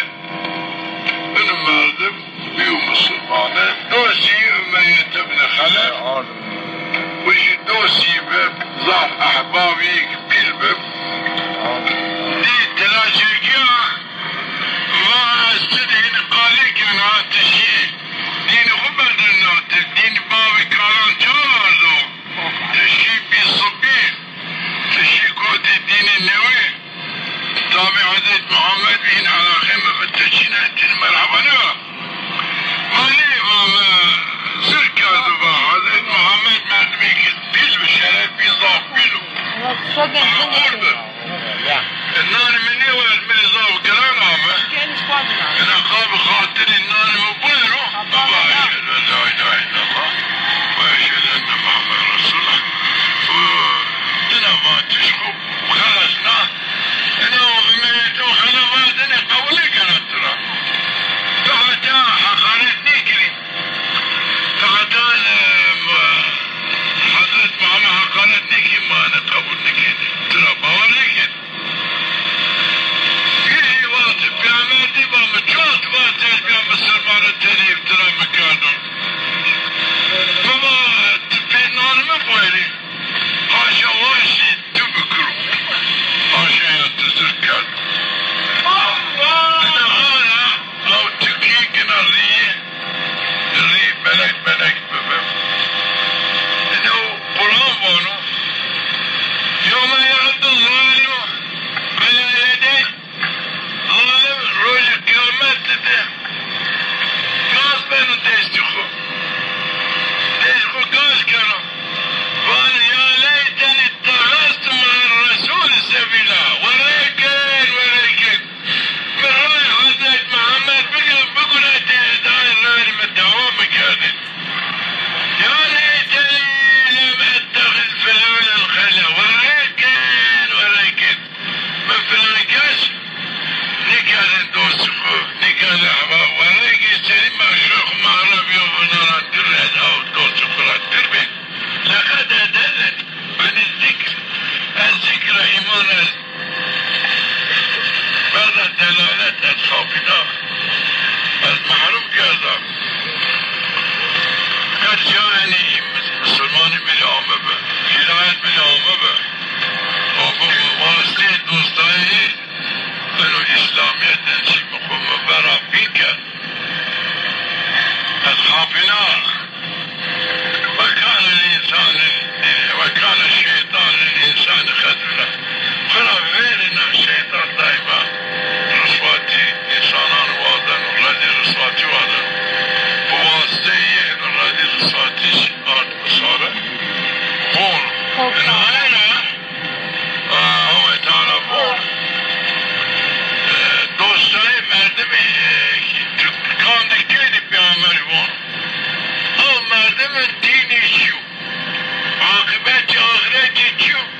ino merdim bîyo misilmane. Dostî Umeyye ibn Xelef, wi jî dostî bi, zaf ehbabî pîl bi. Dî tira çekîya, va ez ti de hîn qalî kena, ti şî dînî xwu berdina, ti dînî bavê kalan ca verdo, ti şî bî sibî, ti şî kotê dînê newî. Tabî Hezret Muhammed bî, hîn elaqê mi bi ti çîne, ti merheba nêwa. Ma nê, ma mi zir kerdo, va Hezret Muhammed merdimêkî pîl bi, şeref bî, zaf pîl o. Ma xor bi. E, nanê mi nêwerd, mi rê zaf giran ame. Ina qa bi xatirê nanê mi biwero. Va eşhedü en la îlahe îllallah ve eşhedü enne Muhammeden Resulullah. Û dina vatiş xwu xelas na. Ina o Umeyye to xelef va dinê qebul Naye ra, e, Hawê Teala von, e, dostayê merdimê, e, qandê key de pêxember von. Ew merdimin dînî çi yo? Aqibetê axretî çi yo?